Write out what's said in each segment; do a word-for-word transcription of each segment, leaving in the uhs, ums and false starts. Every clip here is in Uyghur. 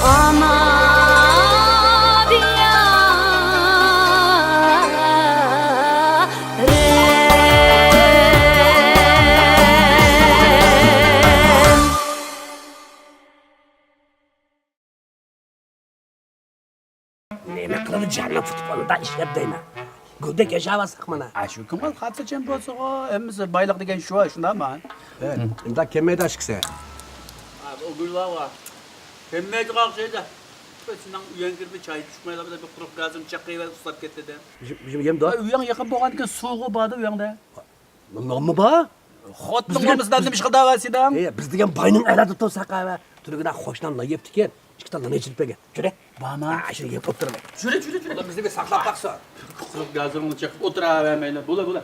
ئانا دىيارىم. نېمە قىلىدۇ جاننى پۇتۇپ ئۇنداق ئىشلەپ دەيمەن. گۈلدەك ياشاۋاتساق مانا. ئاشۇ كۆڭۈل خاتىرجەم بولسىغۇ، ھەممىسى بايلىق دېگەن شۇ، شۇنداقمۇ؟ ئۇنداق كەلمەيدۇ ئاشۇكىسى. ئۇ گۈل بارغۇ. كەلمەيدىغان ئوخشايدۇ. سېنىڭ ئۆيۈڭگە كىرىپ چاي چۈشمەيلا بىر قۇرۇق گازىم چېقىۋېلىپ ئۇخلاپ كەتتى-دە. يەمدۇ. ئۆيۈڭ يېقىن بولغاندىكىن سۇغۇ باردۇ ئۆيۈڭدە. نېمە بار؟ خوتۇنۇڭ بولمىسا نېمە ئىش قىلىدىغان سېنىڭ؟ ئى، بىز دېگەن باينىڭ ئەلادە تۇرساق ھە. تۈنۈگۈن خوشنام نان يەپتىكەن. ئىككى تال نان ئېچىلىپ بەرگەن. جۈرە. بارما؟ ھە، شۇنى يەپ ئولتۇرىمەن. جۈرە، جۈرە، جۈرە. بىزنى بىر ساقلاپ باقسۇن. قۇرۇق گازىرىڭنى چېقىپ ئولتۇراۋەرمەيلى. بولا، بولا.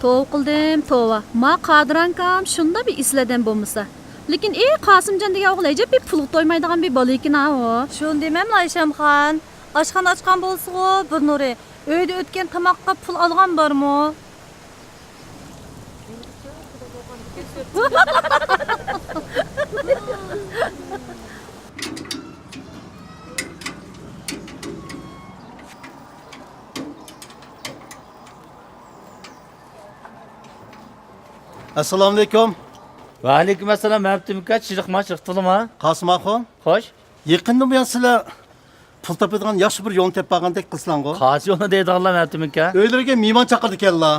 توۋا قىلدىم، توۋا. ما قادىر ئاكام شۇنداق بىر ئېسىل ئادەم بولمىسا. لېكىن ئى قاسىمجان دېگەن ئوغۇل ئەجەب بىر پۇلغا تويمايدىغان بىر بالا ئىكەن ھاۋۇ. شۇنى دېمەملا ئايشەمخان. ئاشخانا ئاچقان بولسىغۇ بىر نۇرى. ئۆيدە ئۆتكەن تاماققا پۇل ئالغان بارمۇ؟ ئەسسالامۇئەلەيكۇم. ۋەئەلەيكۇم ئەسسالام، مەمتىم ئاكا، چىرىقما، چىرىقتىلىما. قاسىم ئاخۇن. خوش. يېقىندىن بۇيان سىلەر پۇل تاپىدىغان ياخشى بىر يولنى تېپىپ بارغاندەك قىلسىلاڭغۇ. قايسى يولنى دەيدىغانلار مەمتىم ئاكا؟ ئۆيلىرىگە مېھمان چاقىرىدىكەنلا.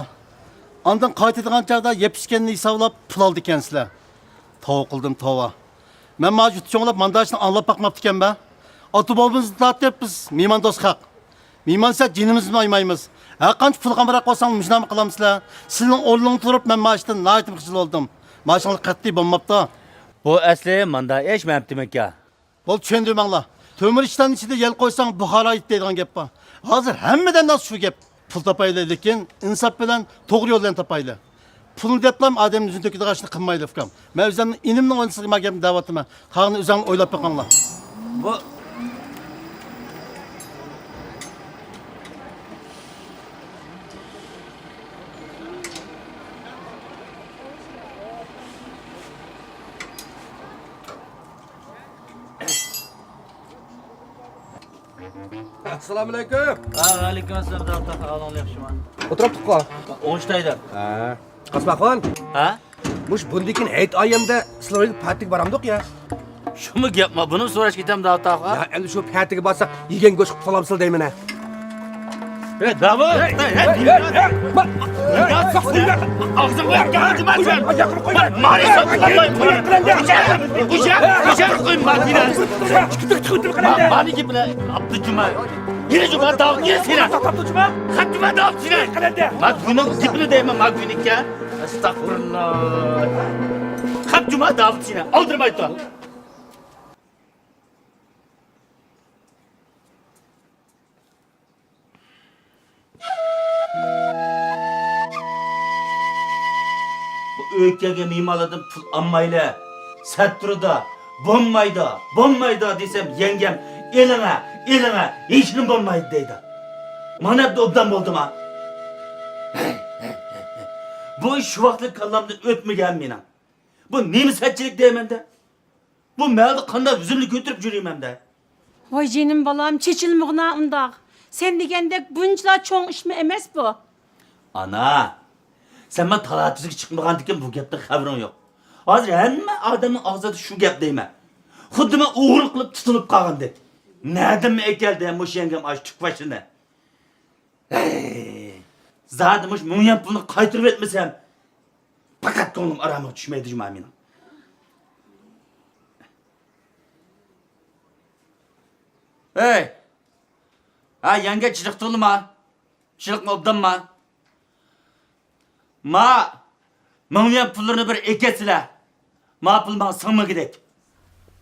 ئاندىن قايتىدىغان چاغدا يەپ ئىچكەننى ھېسابلاپ پۇل ئالىدىكەنسىلەر. توۋا قىلدىم، توۋا. مەن مانا شۇ چوڭلاپ مانداشنى ئاڭلاپ باقماپتىكەنمەن. ئاتا بوۋىمىزدىن تارتىپ بىز مېھماندوست خەق. مېھمان دېسە جېنىمىزنى ئايىمايمىز. ھەرقانچە پۇل قامراق بولساڭ مۇشۇنداقمۇ قىلامسىلەر؟ سىلىنىڭ ئورنىڭدا تۇرۇپ مەن مانا شۇدىن ناھايىتى خىجىل بولدۇم. مانا شۇڭلار قەتئىي بولماپتۇ. بۇ ئەسلى مانداق ئىش مەمتىم ئاكا. بولدى، چۈشەندۈرمەڭلار. تۆمۈر ئىشلارنىڭ ئىچىدە يەل قويساڭ بۇخارا يېتىدۇ دەيدىغان گەپ بار. ھازىر ھەممىدىن ناز شۇ گەپ. پۇل تاپايلى، لېكىن ئىنساپ بىلەن توغرا يول بىلەن تاپايلى. پۇلنى دەپلا ئادەمنى يۈزىنى تۆكىدىغان ئىشنى قىلمايلى، ئۇكام. مەن ئۆزۈمنىڭ ئىنىمنىڭ ئويلىسىغا ما گەپنى دەۋاتىمەن. قالغىنىنى ئۆزۈڭلار ئويلاپ بېقىڭلار. بۇ ئەسسالامۇئەلەيكۇم. ۋەئەلەيكۇم ئەسسالام، داۋۇت ئاكا، ئەھۋالىڭلار ياخشىمۇ؟ ئولتۇرۇپتۇققۇ. ئوڭشىتايدۇ. ھە. قاسىم ئاخۇن. ھە؟ مۇشۇ بۇندىن كېيىن ھېيت ئايىمدا سىلەر ئۆيگە پارتىيىگە بارامدۇق يا؟ شۇمۇ گەپما؟ بۇنىمۇ سوراش كېتەم، داۋۇت ئاخا؟ يا، ئەمدى شۇ پەتىگە بارساق، يېگەن گۆشكە پۇل ئالامسىلەر دەيمەن ھە. ھەي، داۋۇت! ھەي، ھەي، ھەي، ھەي، ھەي! ئاغزىڭغا گەپ قىلما سەن! مانا سوتقا قويما! مانا گېپىنى ئابدۇجۇما! يېرى جۇما، داۋۇت، يېرى سېنى! خەپ جۇما، داۋۇت، سېنى! ما گۈننىڭ گېپىنى دەيمەن، ما گۈننىڭكى! ئەستەغپۇرۇللا! خەپ جۇما، داۋۇت، سېنى! ئالدىرىماي تۇر! بۇ ئۆيگە كەلگەن مېھمانلاردىن پۇل ئالمايلى، سەت تۇرىدۇ، بولمايدۇ، بولمايدۇ دېسەم، يەڭگەم، ئېلىڭە، ئېلىڭە، ھېچنېمە بولمايدۇ دەيدۇ. مانا ئەمدى ئوبدان بولدىما؟ بۇ ئىش شۇ ۋاقىتلا كاللامدىن ئۆتمىگەن مېنىڭ. بۇ نېمە سەتچىلىك دەيمەن-دە؟ بۇ مەھەلدە قانداق يۈزۈمنى كۆتۈرۈپ يۈرىمەن-دە؟ ۋاي جېنىم بالام، چېچىلمىغىنا ئۇنداق. سەن دېگەندەك بۇنچىلا چوڭ ئىشمۇ ئەمەس بۇ. ئانا، سەن مانا تالا-تۈزگە چىقمىغاندىكىن بۇ گەپتىن خەۋىرىڭ يوق. ھازىر ھەممە ئادەمنىڭ ئاغزىدا شۇ گەپ دەيمەن. خۇددى مەن ئوغرىلىق قىلىپ تۇتۇلۇپ قالغاندەك. نەدىنمۇ ئەكەلدى مۇشۇ يەڭگەم ئاشۇ تۈك باشىنى؟ ھەي، زادى مۇشۇ مىڭ يۈەن پۇلنى قايتۇرۇۋەتمىسەم، پەقەت كۆڭلۈم ئارامىغا چۈشمەيدۇ جۇما مېنىڭ. ھەي! ھە، يەڭگە چىرىق تۇغلىما؟ چىرىقمۇ ئوبدانما؟ ما، مىڭ يۈەن پۇللىرىنى بىر ئەكەتسىلە. ما پۇل ماڭا سىڭمىگۈدەك.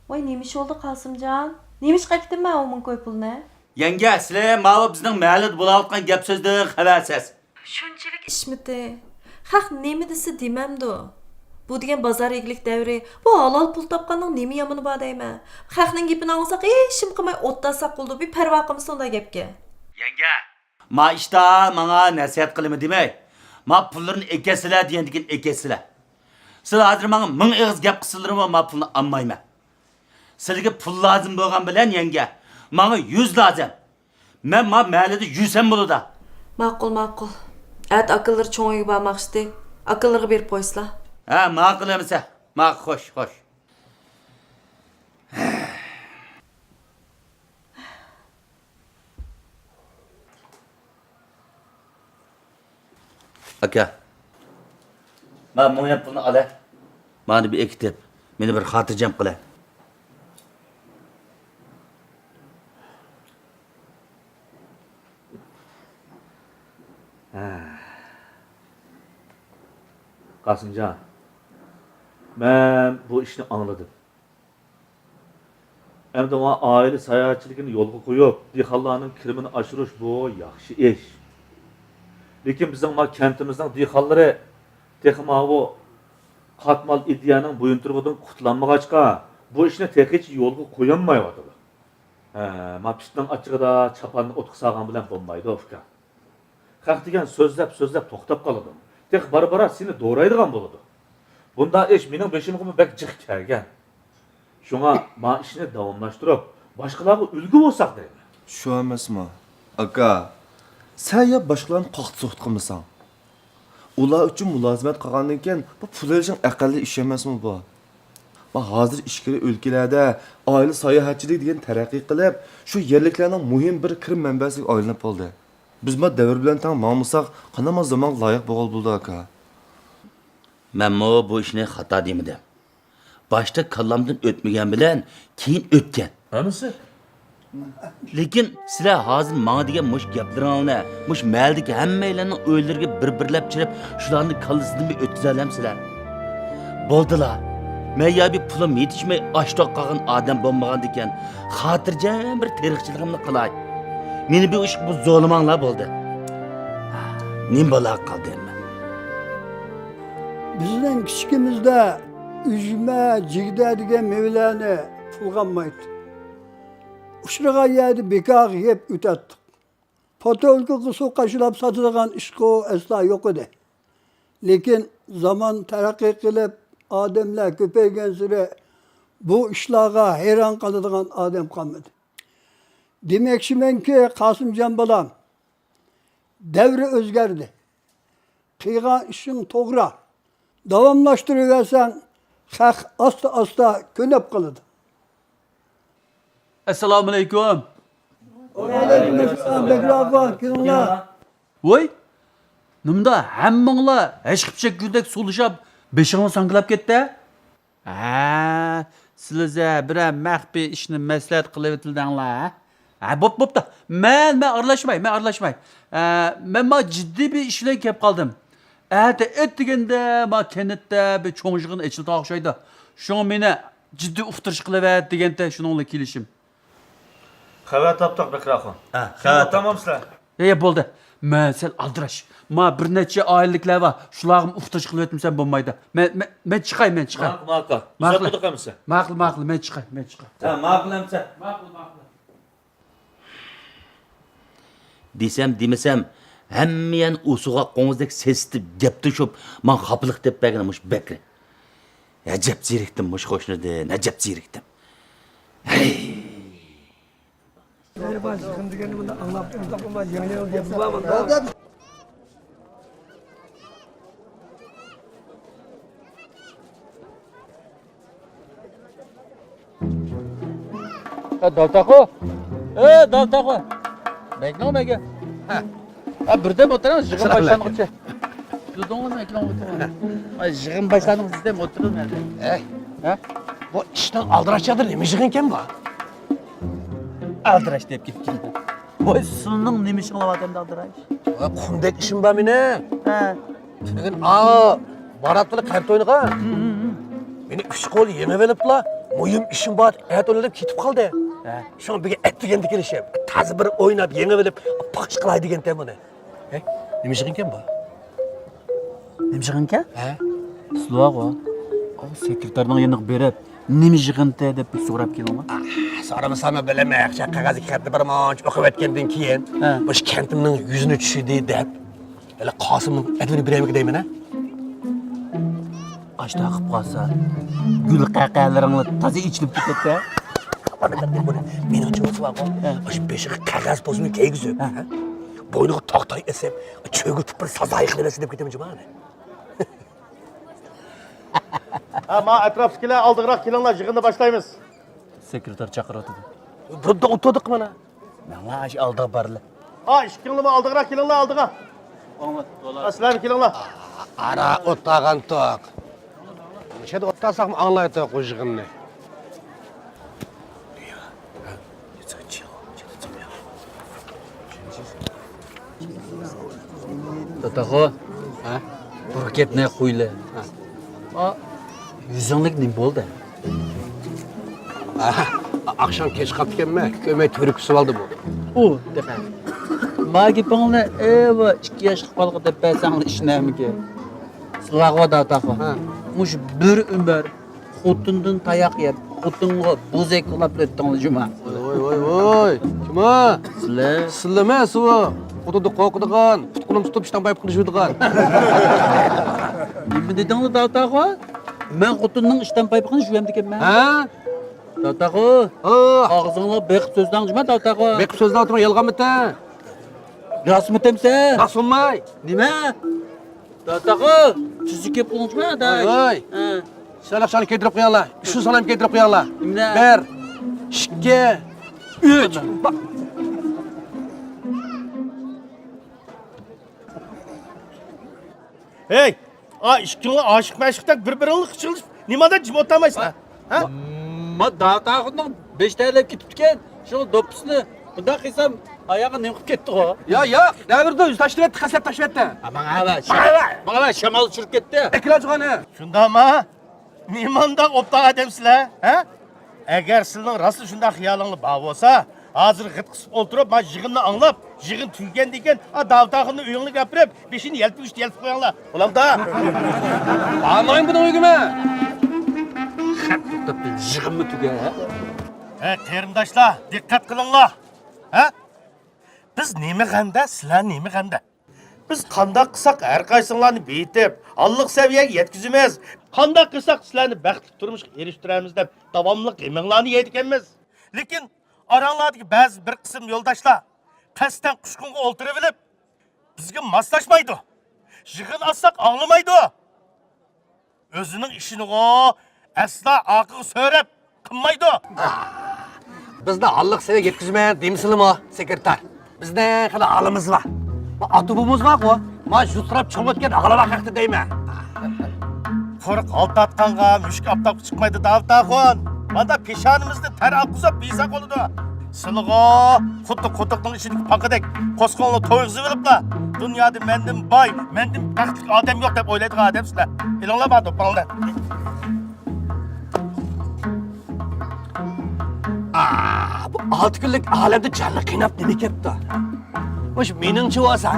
ۋاي، نېمە ئىش بولدى قاسىمجان؟ نېمىشقا ئەكتىمەن ئۇ مىڭ كوي پۇلنى؟ يەڭگە، سىلە ماۋۇ بىزنىڭ مەھەللىدە بولاۋاتقان گەپ-سۆزدىن خەۋەرسىز. شۇنچىلىك ئىشمىتى؟ خەق نېمە دېسە دېمەمدۇ؟ بۇ دېگەن بازار ئىگىلىك دەۋرى، بۇ ھالال پۇل تاپقاننىڭ نېمە يامىنى بار دەيمەن؟ خەقنىڭ گېپىنى ئاڭلىساق، ھېچنېمە قىلماي ئوتتا ساق بولىدۇ، بىر پەرۋا قىلمىسۇن ئۇنداق گەپكە. يەڭگە، ما ئىشتا ماڭا نەسىھەت قىلىمەن دېمەي. ما پۇللىرىنى ئەكەتسىلە دېگەندىكىن ئەكەتسىلە. سىلەر ھازىر ماڭا مىڭ ئېغىز گەپ قىلسىلىرمۇ، ما پۇلنى ئالمايمەن. سىلىگە پۇل لازىم بولغان بىلەن، يەڭگە، ماڭا يۈز لازىم. مەن ما مەھەللىدە يۈرسەم بولىدۇ. ماقۇل، ماقۇل. ئەتە ئاكىلىرى چوڭ ئۆيگە بارماقچىدى. ئاكىلىرىغا بېرىپ قويسىلا. ھە، ماقۇل ئەمىسە. ماقۇل، خوش، خوش. ئاكا، مانا مىڭ يۈەن پۇلنى ئالە. مانا بىر ئېكىتىپ، مېنى بىر خاتىرجەم قىلە. ھە. قاسىمجان، مەن بۇ ئىشنى ئاڭلىدىم. ئەمدى مانا ئائىلە ساياھەتچىلىكىنى يولغا قويۇپ، دېھقانلارنىڭ كىرىمىنى ئاشۇرۇش، بۇ ياخشى ئىش. لېكىن بىزنىڭ مانا كەنتىمىزنىڭ دېھقانلىرى تېخى ماۋۇ قاتمال ئىدىيەنىڭ بويۇنتۇرۇقىدىن قۇتۇلالمىغاچقا، بۇ ئىشنى تېخىچە يولغا قويالمايۋاتىدۇ. ھە، مانا پىتنىڭ ئاچچىقىدا چاپاننى ئوتقا سالغان بىلەن بولمايدۇ، ئۇكا. خەق دېگەن سۆزلەپ، سۆزلەپ توختاپ قالىدۇ. تېخى بارا-بارا سېنى دورايدىغان بولىدۇ. بۇنداق ئىش مېنىڭ بېشىمغىمۇ بەك جىق كەلگەن. شۇڭا ما ئىشنى داۋاملاشتۇرۇپ، باشقىلارغا ئۈلگە بولساق دەيمەن. شۇ ئەمەسمۇ؟ ئاكا، سەن يا باشقىلارنى قاقتى-سوقتى قىلمىساڭ. ئۇلار ئۈچۈن مۇلازىمەت قىلغاندىن كېيىن، بۇ پۇل ئېلىشىڭ ئەقەللىي ئىش ئەمەسمۇ بۇ؟ ما ھازىر ئىچكىرى ئۆلكىلەردە ئائىلە ساياھەتچىلىكى دېگەن تەرەققىي قىلىپ، شۇ يەرلىكلەرنىڭ مۇھىم بىر كىرىم مەنبەسىگە ئايلىنىپ قالدى. بىز ما دەۋر بىلەن تەڭ ماڭمىساق، قانداق ما زامانغا لايىق بولغىلى بولىدۇ، ئاكا؟ مەنمۇ بۇ ئىشنى خاتا دېمىدىم. باشتا كاللامدىن ئۆتمىگەن بىلەن كېيىن ئۆتكەن. ھەممىسى؟ لېكىن سىلەر ھازىر ماڭا دېگەن مۇشۇ گەپلىرىڭلارنى مۇشۇ مەھەللىدىكى ھەممەيلەننىڭ ئۆيلىرىگە بىر-بىرلەپ چىرىپ، شۇلارنى كاللىسىدىن بىر ئۆتكۈزەلەمسىلەر؟ بولدىلا. مەن يا بىر پۇلۇم يېتىشمەي ئاچ-توق قالغان ئادەم بولمىغاندىكىن، خاتىرجەم بىر تېرىقچىلىقىمنى قىلاي. مېنى بۇ ئىشقا بۇ زورلىماڭلار، بولدى. نېمە بولا قالدى ئەمما؟ بىزنىڭ كىچىكىمىزدە ئۈجمە، جىگدە دېگەن مېۋىلەرنى پۇلغا ئالمايتتى. ئۇچرىغان يەردە بىكارغا يەپ ئۆتەتتۇق. پوتۇلكىغا سۇ قاچىلاپ ساتىدىغان ئىشقۇ ئەسلا يوق ئىدى. لېكىن زامان تەرەققىي قىلىپ، ئادەملەر كۆپەيگەنسېرى بۇ ئىشلارغا ھەيران قالىدىغان ئادەم قالمىدى. دېمەكچىمەنكى، قاسىمجان بالام، دەۋر ئۆزگەردى. قىلغان ئىشىڭ توغرا. داۋاملاشتۇرۇۋەرسەڭ، خەق ئاستا-ئاستا كۆنۈپ قالىدۇ. ئەسسالامۇئەلەيكۇم. ۋەئەلەيكۇم ئەسسالام، بەكرى ئاپا، كېلىڭلار. ۋوي، نېمىدا ھەممىڭلار ھەشقىپىچەك گۈلدەك سولىشاپ، بېشىڭلار ساڭگىلاپ كەتتى؟ ھە، سىلىزە بىرەر مەخپىي ئىشنى مەسلىھەت قىلىۋېتىلدىڭلار، ھە؟ ھە، بوپ-، بوپتۇ. مەن، مەن ئارىلاشماي، مەن ئارىلاشماي. ئە، مەن ما جىددىي بىر ئىش بىلەن كەپ قالدىم. ئەتە ئەتىگەندە ما كەنتتە بىر چوڭ يىغىن ئېچىلىدىغان ئوخشايدۇ. شۇڭا مېنى جىددىي ئۇقتۇرۇش قىلىۋەت دېگەنتە، شۇنىڭ بىلەن كېلىشىم. خەۋەر تاپتۇق، بەكرى ئاخۇن. ھە، خەۋەر تاپتۇق. تامامسىلەر؟ ھە، بولدى. مەن سەل ئالدىراش. ما بىر نەچچە ئائىلىلىكلەر بار. شۇلارغىمۇ ئۇقتۇرۇش قىلىۋەتمىسەم بولمايدۇ. مەن، مەن، مەن چىقاي، مەن چىقاي. ماقۇل، ماقۇل. ماقۇل. ئۇزاتمىدۇق ئەمىسە. ماقۇل، ماقۇل، مەن چىقاي، مەن چىقاي. ھە، ماقۇل ئەمىسە. ماقۇل، ماقۇل. دېسەم دېمىسەم، ھەممە يەرنى ئۇسۇغا قوڭۇزدەك سېسىتىپ گەپ توشۇپ، ماڭا خاپىلىق دەپ بەرگىنى مۇشۇ بەكرى. ئەجەب زېرىكتىم مۇشۇ قوشنىدىن، ئەجەب زېرىكتىم. ھەي! ھە، دالتاقۇ. ئە، دالتاقۇ. مەكنىڭ مەگە. ھە. ھە، بىردەم ئولتۇرۇڭ، يىغىن باشلانغۇچە. تۇتۇڭ، مەكنىڭ ئولتۇرۇڭ. ئاي، يىغىن باشلانغۇچە بىردەم ئولتۇرۇڭ ھەدە. ئەي. ھە؟ بۇ ئىشنىڭ ئالدىراش چاغدا نېمە يىغىنكەن بۇ؟ ئالدىراش دەپ كەتكەن. ۋاي، سىلىنىڭ نېمە ئىشىڭلار بار ئەمدى ئالدىراش؟ ۋاي، قۇمدەك ئىشىم بار مېنىڭ. ھە. بۈگۈن ئاۋۇ باراتلىق قەنت ئويۇنىغا. ھە، ھە، ھە. مېنى ئۈچ قول يېڭىۋېلىپلا، مۇھىم ئىشىم بار، ئەتە ئوينايلى دەپ كېتىپ قالدى. ھە. شۇڭا بۈگۈن ئەتىگەندە كېلىشىم. تازا بىر ئويناپ يېڭىۋېلىپ، پاخشا قىلاي دېگەنتىم بۇنى. ھەي، نېمە يىغىنكەن بۇ؟ نېمە يىغىنكەن؟ ھە؟ سىلىۋاغۇ. ئاۋۇ سېكرېتارنىڭ يېنىغا بېرىپ، نېمە يىغىنتى دەپ بىر سوراپ كېلىڭلار. ئاھ، سورىمىساممۇ بىلىمەن، قەغەزدىكى خەتنى بىر مۇنچە ئوقۇۋەتكەندىن كېيىن، ھە. مۇشۇ كەنتىمنىڭ يۈزىنى چۈشۈردى دەپ، ھېلى قاسىمنىڭ ئەدىپىنى بېرەرمىكىن دەيمەن، ھە؟ ئاشتا قىلىپ قالسا، گۈل قەقەلىرىڭلا تازا ئېچىلىپ كېتەتتى. مېنىڭچە بولسا بارغۇ، ئاشۇ بېشىغا قەغەز پوزىنى كىيگۈزۈپ، بوينىغا تاختاي ئېسىپ، چۆگۈلتۈپ بىر سازايى قىلىۋەتسە دەپ كېتىمەن جۇما. ھە، ما ئەتراپتىكىلەر ئالدىغىراق كېلىڭلار، يىغىننى باشلايمىز. سېكرېتار چاقىرىۋاتىدۇ. بۇرۇندا ئولتۇردۇق مانا. ماڭا ئاشۇ ئالدىغا بارلا. ھا، ئىككىڭلارمۇ ئالدىغىراق كېلىڭلار، ئالدىغا. ھا، سىلەرمۇ كېلىڭلار. ئارا ئولتۇرغانتۇق. مۇشۇ يەردە ئولتۇرساقمۇ ئاڭلايتتۇق ئۇ يىغىننى. داداخو، ھە؟ بىر گەپنى قويلى. ھە. ئا، يۈزۈڭلۈك نېمە بولدى؟ ھە، ئاخشام كەچ قاپتىكەنمەن، كۆرمەي تۈۋرۈك كۈسۈۋالدىم. ئۇ، دېقەت. ما گېپىڭنى ئېۋا ئىككى ياشلىق بالىغا دەپ بەرسەڭلا ئىشىنەرمىكىن؟ سىلەرغۇ داداخو. ھە. مۇشۇ بىر ئۆمۈر خوتۇندىن تاياق يەپ، خوتۇنغا بوزەك قىلاپ ئۆتتۈڭلار جۇما. ۋوي، ۋوي، ۋوي، ۋوي. كىم ئۇ؟ سىلەر. سىلەرمۇ سىلەر. خوتۇندىن قورقىدىغان، پۇت-قولۇم تۇتۇپ ئىشتان پايپىقىنى يۇيىدىغان. نېمە دېدىڭلار داداخو؟ مەن خوتۇننىڭ ئىشتان پايپىقىنى يۇيامدىكەنمەن؟ ھە؟ داداخو. ھە. ئاغزىڭلارغا بېقىپ سۆزلەڭ جۇما داداخو. بېقىپ سۆزلەۋاتىمەن، يالغانمىتىن؟ راستمىتىمسەن؟ راست بولماي. نېمە؟ داداخو، تۈزۈك گەپ قىلىڭچۇما، داداش. ۋاي، ۋاي. ھە. سەن ئاقچاڭنى كەلتۈرۈپ قويۇڭلار. ئۈچ سان سانامنى كەلتۈرۈپ قويۇڭلار. نېمە؟ بىر، ئىككى، ئۈچ. ھەي، ئا، ئىككىڭلار ئاشىق-مەشۇقتەك بىر-بىرىڭلار قىچىلىشىپ، نېمانداق جىم ئولتۇرمايسىلەر؟ ھە؟ ما داداخوننىڭ بېشى تەرلەپ كېتىپتىكەن. شۇ دوپپىسىنى بۇنداق قىلسام، ئاياغى نېمە قىلىپ كەتتىغۇ؟ يا، ياق، نەۋرىدە ئۆزى تاشلىۋەتتى، قەسەپ تاشلىۋەتتى. ماڭا، ماڭا شامال چۈشۈرۈپ كەتتى. ئەكىلە جۇغانى. شۇنداقما؟ نېمانداق ئوبدان ئادەمسىلەر، ھە؟ ئەگەر سىلىنىڭ راستلا شۇنداق خىيالىڭلار بار بولسا، ھازىر غىت قىسىپ ئولتۇرۇپ، مانا يىغىننى ئاڭلاپ، يىغىن تۈگىگەندىن كېيىن، ئا، داۋۇت ئاخۇننى ئۆيۈڭلارگە ئەپىرىپ، بېشىنى يەلپۈگۈچتە يەلپۈپ قويۇڭلار. بولامدا؟ بارمايمەن بۇنىڭ ئۆيىگىمۇ. خەپ توختاپ، يىغىنمۇ تۈگە، ھە؟ ھە، قېرىنداشلار، دىققەت قىلىڭلار. ھە؟ بىز نېمە غەمدە، سىلەر نېمە غەمدە؟ بىز قانداق قىلساق ھەر قايسىڭلارنى بېيىتىپ، ھاللىق سەۋىيەگە يەتكۈزىمىز، قانداق قىلساق سىلەرنى بەختلىك تۇرمۇشقا ئېرىشتۈرەمىز دەپ داۋاملىق غېمىڭلارنى يەيدىكەنمىز. لېكىن ئاراڭلاردىكى بەزى بىر قىسىم يولداشلار قەستەن قۇشقۇنغا ئولتۇرۇۋېلىپ، بىزگە ماسلاشمايدۇ. يىغىن ئاچساق ئاڭلىمايدۇ. ئۆزىنىڭ ئىشىنىغۇ ئەسلا ئارقىغا سۆرەپ قىلمايدۇ. بىزنى ھاللىق سەۋىيەگە يەتكۈزىمەن دېمىسىلىمۇ، سېكرېتار. بىزنىڭ خېلى ھالىمىز بار. ما ئاتا بوۋىمىز بارغۇ، ما يۇتراپ چوڭ ئۆتكەن ھالىۋاق ھەقتە دەيمەن. قۇرۇق ھالتا ئاتقانغا مۈشۈك ئاپتاپقا چىقمايدۇ، داۋۇت ئاخۇن. مانا پېشانىمىزنى تەر ئاققۇزۇپ بېيىساق بولىدۇ. سىلىغۇ خۇددى قۇدۇقنىڭ ئىچىدىكى پاقىدەك قورسىقىڭلارنى تويغۇزۇۋېلىپلا، دۇنيادا مەندىن باي، مەندىن بەختلىك ئادەم يوق دەپ ئويلايدىغان ئادەمسىلەر. ئېلىڭلار مانا دوپپىڭلارنى. ئا، بۇ ئالتە كۈنلۈك ئالەمدە جاننى قىيناپ نېمە كەپتۇ؟ مۇشۇ مېنىڭچە بولسا،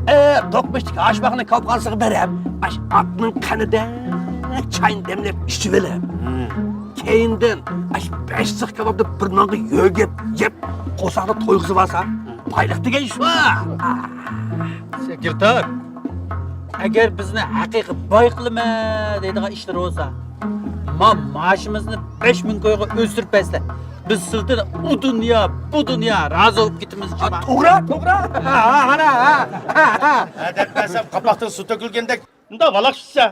ئە، دوقمۇشتىكى ھاشماقنى كاۋاپخانىسىغا بېرىپ، ئاش ئاتنىڭ قېنىدەك چاينى دەملەپ ئىچىۋېلىپ، كەينىدىن ئاش بەش سىخ كاۋاپنى بىر نانغا يۆگەپ يەپ، قورساقنى تويغۇزۇۋالسا، بايلىق دېگەن شۇ. سېكرېتار، ئەگەر بىزنى ھەقىقىي باي قىلىمەن دەيدىغان ئىشلىرى بولسا، ما مائاشىمىزنى بەش مىڭ كويغا ئۆستۈرۈپ بەرسىلە، بىز سىلىدىن ئۇ دۇنيا، بۇ دۇنيا رازى بولۇپ كېتىمىز، جۇما. توغرا، توغرا. ھە، ھە، ھە، ھە، ھە. ھە دەپ بەرسەم، قاپاقتىن سۇ تۆكۈلگەندەك، مۇنداق ۋالاقشىسە.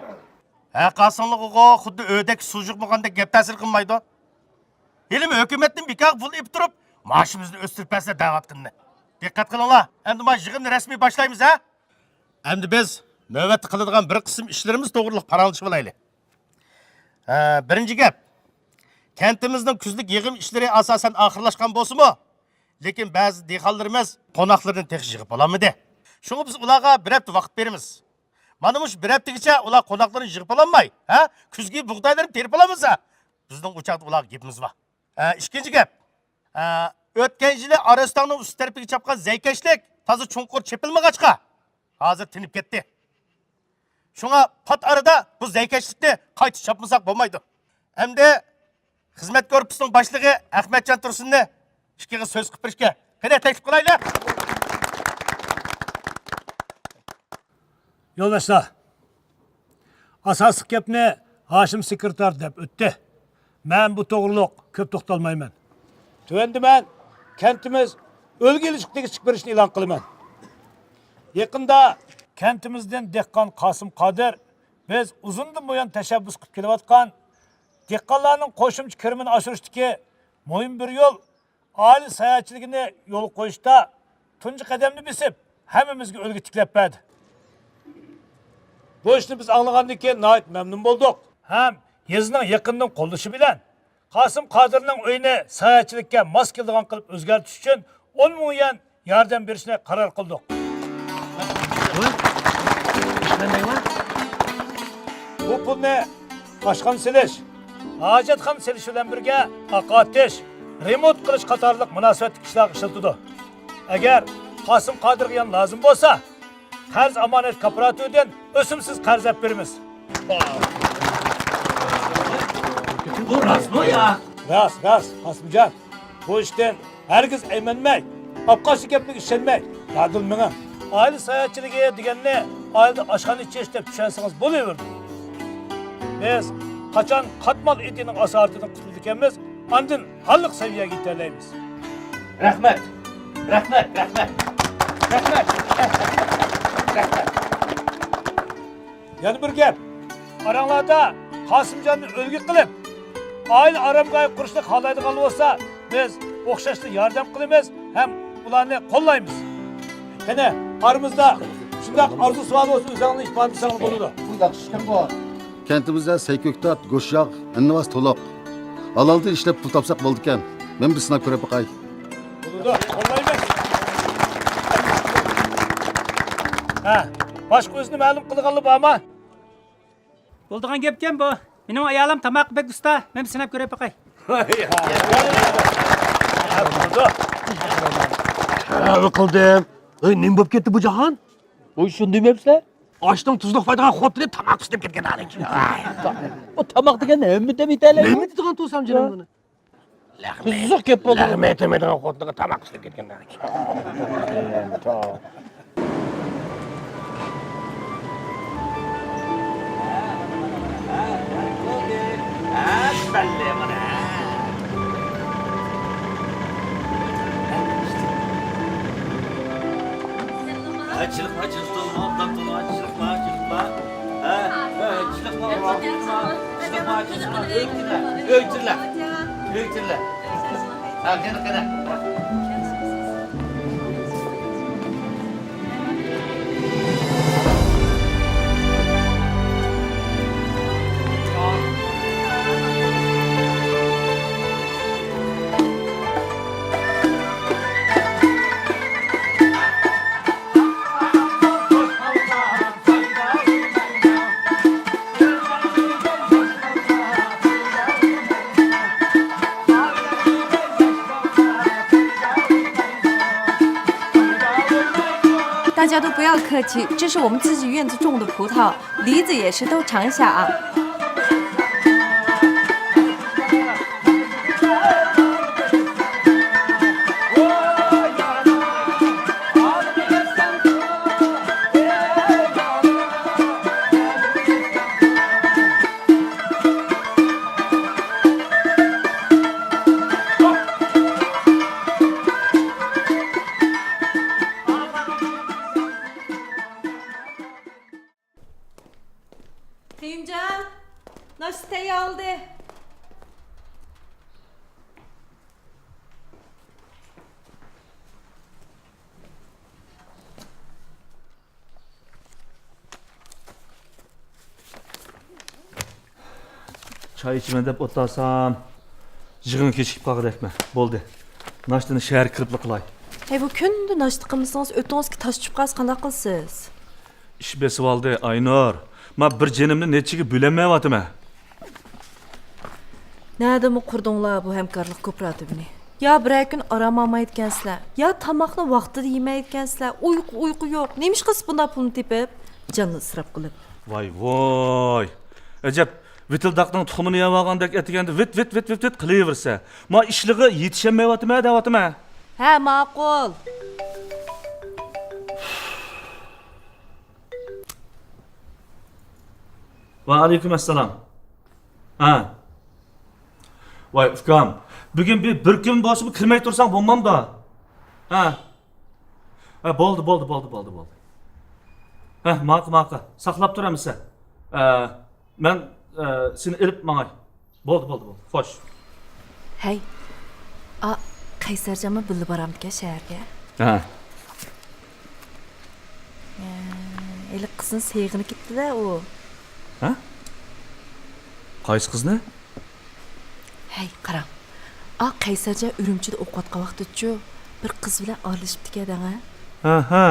ھە، قاسىڭلىغۇغۇ خۇددى ئۆدەك سۇ يۇقمىغاندەك گەپ تەسىر قىلمايدۇ. ھېلىمۇ ھۆكۈمەتتىن بىكارغا پۇل ئېلىپ تۇرۇپ، مائاشىمىزنى ئۆستۈرۈپ بەرسە دەۋاتقىنىنى. دىققەت قىلىڭلار، ئەمدى ما يىغىننى رەسمىي باشلايمىز، ھە؟ ئەمدى بىز نۆۋەتتە قىلىدىغان بىر قىسىم ئىشلىرىمىز توغرىلىق پاراڭلىشىۋالايلى. ھە، بىرىنچى گەپ، كەنتىمىزنىڭ كۈزلۈك يىغىم ئىشلىرى ئاساسەن ئاخىرلاشقان بولسىمۇ، لېكىن بەزى دېھقانلىرىمىز قوناقلىرىنى تېخى يىغىپ بولالمىدى. شۇڭا بىز ئۇلارغا بىر ھەپتە ۋاقىت بېرىمىز. مانا مۇشۇ بىر ھەپتىگىچە ئۇلار قوناقلىرىنى يىغىپ بولالماي، ھە، كۈزگى بۇغدايلىرىنى تېرىپ بولالمىسا، بىزنىڭ ئۇ چاغدا ئۇلارغا گېپىمىز بار. ھە، ئىككىنچى گەپ. ھە، ئۆتكەن يىلى ئارىستاڭنىڭ ئۈستى تەرىپىگە چاپقان زەيكەشلىك تازا چوڭقۇر چېپىلمىغاچقا، ھازىر تىنىپ كەتتى. شۇڭا پات ئارىدا بۇ زەيكەشلىكنى قايتا چاپمىساق بولمايدۇ. ئەمدى خىزمەت گۇرۇپپىسىنىڭ باشلىقى ئەخمەتجان تۇرسۇننى ئىككىغا سۆز قىلىپ بېرىشكە قېنى تەكلىپ قىلايلى. يولداشلار، ئاساسلىق گەپنى ھاشىم سېكرېتار دەپ ئۆتتى. مەن بۇ توغرۇلۇق كۆپ توختالمايمەن. تۆۋەندە مەن كەنتىمىز ئۈلگە ئېلىشقا تېگىشلىك بىر ئىشنى ئېلان قىلىمەن. يېقىندا كەنتىمىزدىن دېھقان قاسىم قادىر بىز ئۇزۇندىن بۇيان تەشەببۇس قىلىپ كېلىۋاتقان دېھقانلارنىڭ قوشۇمچە كىرىمىنى ئاشۇرۇشتىكى مۇھىم بىر يول، ئائىلە ساياھەتچىلىكىنى يولغا قويۇشتا تۇنجى قەدەمنى بېسىپ، ھەممىمىزگە ئۈلگە تىكلەپ بەردى. بۇ ئىشنى بىز ئاڭلىغاندىن كېيىن ناھايىتى مەمنۇن بولدۇق. ھەم يېزىنىڭ يېقىندىن قوللىشى بىلەن قاسىم قادىرنىڭ ئۆيىنى ساياھەتچىلىككە ماس كېلىدىغان قىلىپ ئۆزگەرتىش ئۈچۈن ئون مىڭ يۈەن ياردەم بېرىشنى قارار قىلدۇق. بۇ پۇلنى ئاشخانا سېلىش، ھاجەتخانا سېلىش بىلەن بىرگە ئاقارتىش، رېمونت قىلىش قاتارلىق مۇناسىۋەتلىك ئىشلارغا ئىشلىتىدۇ. ئەگەر قاسىم قادىرغا يەنە لازىم بولسا، قەرز ئامانەت كوپىراتىۋىدىن ئۆسۈمسىز قەرز ئېلىپ بېرىمىز. بۇ راستمۇ يا؟ راست، راست، قاسىمجان. بۇ ئىشتىن ھەرگىز ئەيمەنمەي، ئاپقاچتى گەپلىرىگە ئىشەنمەي، دادىل مېڭىڭ. ئائىلە ساياھەتچىلىكى دېگەننى ئائىلىدە ئاشخانا ئېچىش دەپ چۈشەنسىڭىز بولۇۋېرىدۇ. بىز قاچان قاتمال ئىدىيىنىڭ ئاسارىتىدىن قۇتۇلىدىكەنمىز، ئاندىن ھاللىق سەۋىيەگە يېتەلەيمىز. رەھمەت! رەھمەت! رەھمەت! رەھمەت! رەھمەت! يەنە بىر گەپ، ئاراڭلاردا قاسىمجاننى ئۈلگە قىلىپ، ئائىلە ئارامگاھى قۇرۇشنى خالايدىغانلار بولسا، بىز ئوخشاشلا ياردەم قىلىمىز ھەم ئۇلارنى قوللايمىز. قېنى، ئارىمىزدا شۇنداق ئارزۇ سوئال بولسا، ئۆزۈڭلار ئىپادىلىسەڭلار بولىدۇ. بۇ ياخشى ئىكەن بۇ. كەنتىمىزدە سەي كۆكتات، گۆشياغ، ئەننىۋاز تولۇق. ھالالدىن ئىشلەپ پۇل تاپساق بولىدىكەن. مەن بىر سىناپ كۆرۈپ باقاي. بولىدۇ، قوللايمىز. ھە، باشقا ئۆزىنى مەلۇم قىلىدىغانلار بارمۇ؟ بولىدىغان گەپكەن بۇ. مېنىڭ ئايالىم تاماققا بەك ئۇستا. مەن بىر سىناپ كۆرۈپ باقاي. ھە، بولىدۇ. تەۋە قىلدىم. ئەي، نېمە بولۇپ كەتتى بۇ جاھان؟ بۇ شۇندىمۇ دېمەپسىلەر؟ ئاشنىڭ تۇزلۇق پايدىغان خوتۇنى تاماق ئۈستەپ كېتىكەن ھالى. ئۇ تاماق دېگەن ھەممە دەم يېتەلەيدۇ. نېمە دېدىغان تۇرسام جېنىم بۇنى؟ تۇزلۇق گەپ بولدى. لەغمە يېتەلمەيدىغان خوتۇنىغا تاماق ئۈستەپ كەتكەن. ھە، چىلىقما، چىلىقما، چىلىقما، چىلىقما. ھە، ھە، چىلىقما، چىلىقما، چىلىقما، چىلىقما. ئۆي ئىچىدە، ئۆي ئىچىدە. ئۆي ئىچىدە. ھە، قېنى، قېنى. 大家都不要客气，这是我们自己院子种的葡萄，梨子也是，都尝一下啊。 قېيۇمجان، ناشتا تەييار بولدى. چاي ئىچىمەن دەپ ئولتۇرسام، يىغىن كېچىكىپ قالغۇدەكمەن. بولدى. ناشتىنى شەھەرگە كىرىپلا قىلاي. ھەي، بۇ كۈندە ناشتا قىلمىسىڭىز، ئۆتۈڭىزگە تاش چۈشۈپ قالسا قانداق قىلىسىز؟ ئىش بېسىۋالدى، ئاينۇر. ما بىر جېنىمنى نەچچىگە بۆلەلمەيۋاتىمەن. نەدىمۇ قۇردۇڭلار بۇ ھەمكارلىق كوپىراتىپىنى؟ يا بىرەر كۈن ئارام ئالمايدىكەنسىلەر، يا تاماقنى ۋاقتىدا يېمەيدىكەنسىلەر، ئۇيقۇ، ئۇيقۇ يوق. نېمىشقا سىز بۇنداق پۇلنى تېپىپ، جاننى ئىسراپ قىلىپ؟ ۋاي، ۋاي. ئەجەب، ۋىتىلداقنىڭ تۇخۇمىنى يەۋالغاندەك ئەتىگەندە ۋىت، ۋىت، ۋىت، ۋىت، ۋىت قىلىۋېرىسە. ما ئىشلىغا يېتىشەلمەيۋاتىمەن دەۋاتىمەن. ھە، ماقۇل. ۋەئەلەيكۇم ئەسسالام. ھە. ۋاي ئۇكام، بۈگۈن بىر، بىر كۈن بولسىمۇ كىرمەي تۇرساڭ بولمامدۇ؟ ھە. ھە، بولدى، بولدى، بولدى، بولدى، بولدى. ھە، ماقۇل، ماقۇل. ساقلاپ تۇر ئەمىسە. ھە، مەن، ھە، سېنى ئېلىپ ماڭاي. بولدى، بولدى، بولدى. خوش. ھەي، ئا، قەيسەرجانمۇ بىللە بارامدىكەن شەھەرگە؟ ھە. ھە، ھېلىقى قىزنى سېغىنىپ كېتىپتۇ-دە ئۇ. ھە؟ قايسى قىزنى؟ ھەي، قاراڭ. ئا، قەيسەرجان ئۈرۈمچىدە ئوقۇۋاتقان ۋاقتىدىچۇ، بىر قىز بىلەن ئارىلىشىپتىكەن دەڭە. ھە، ھە.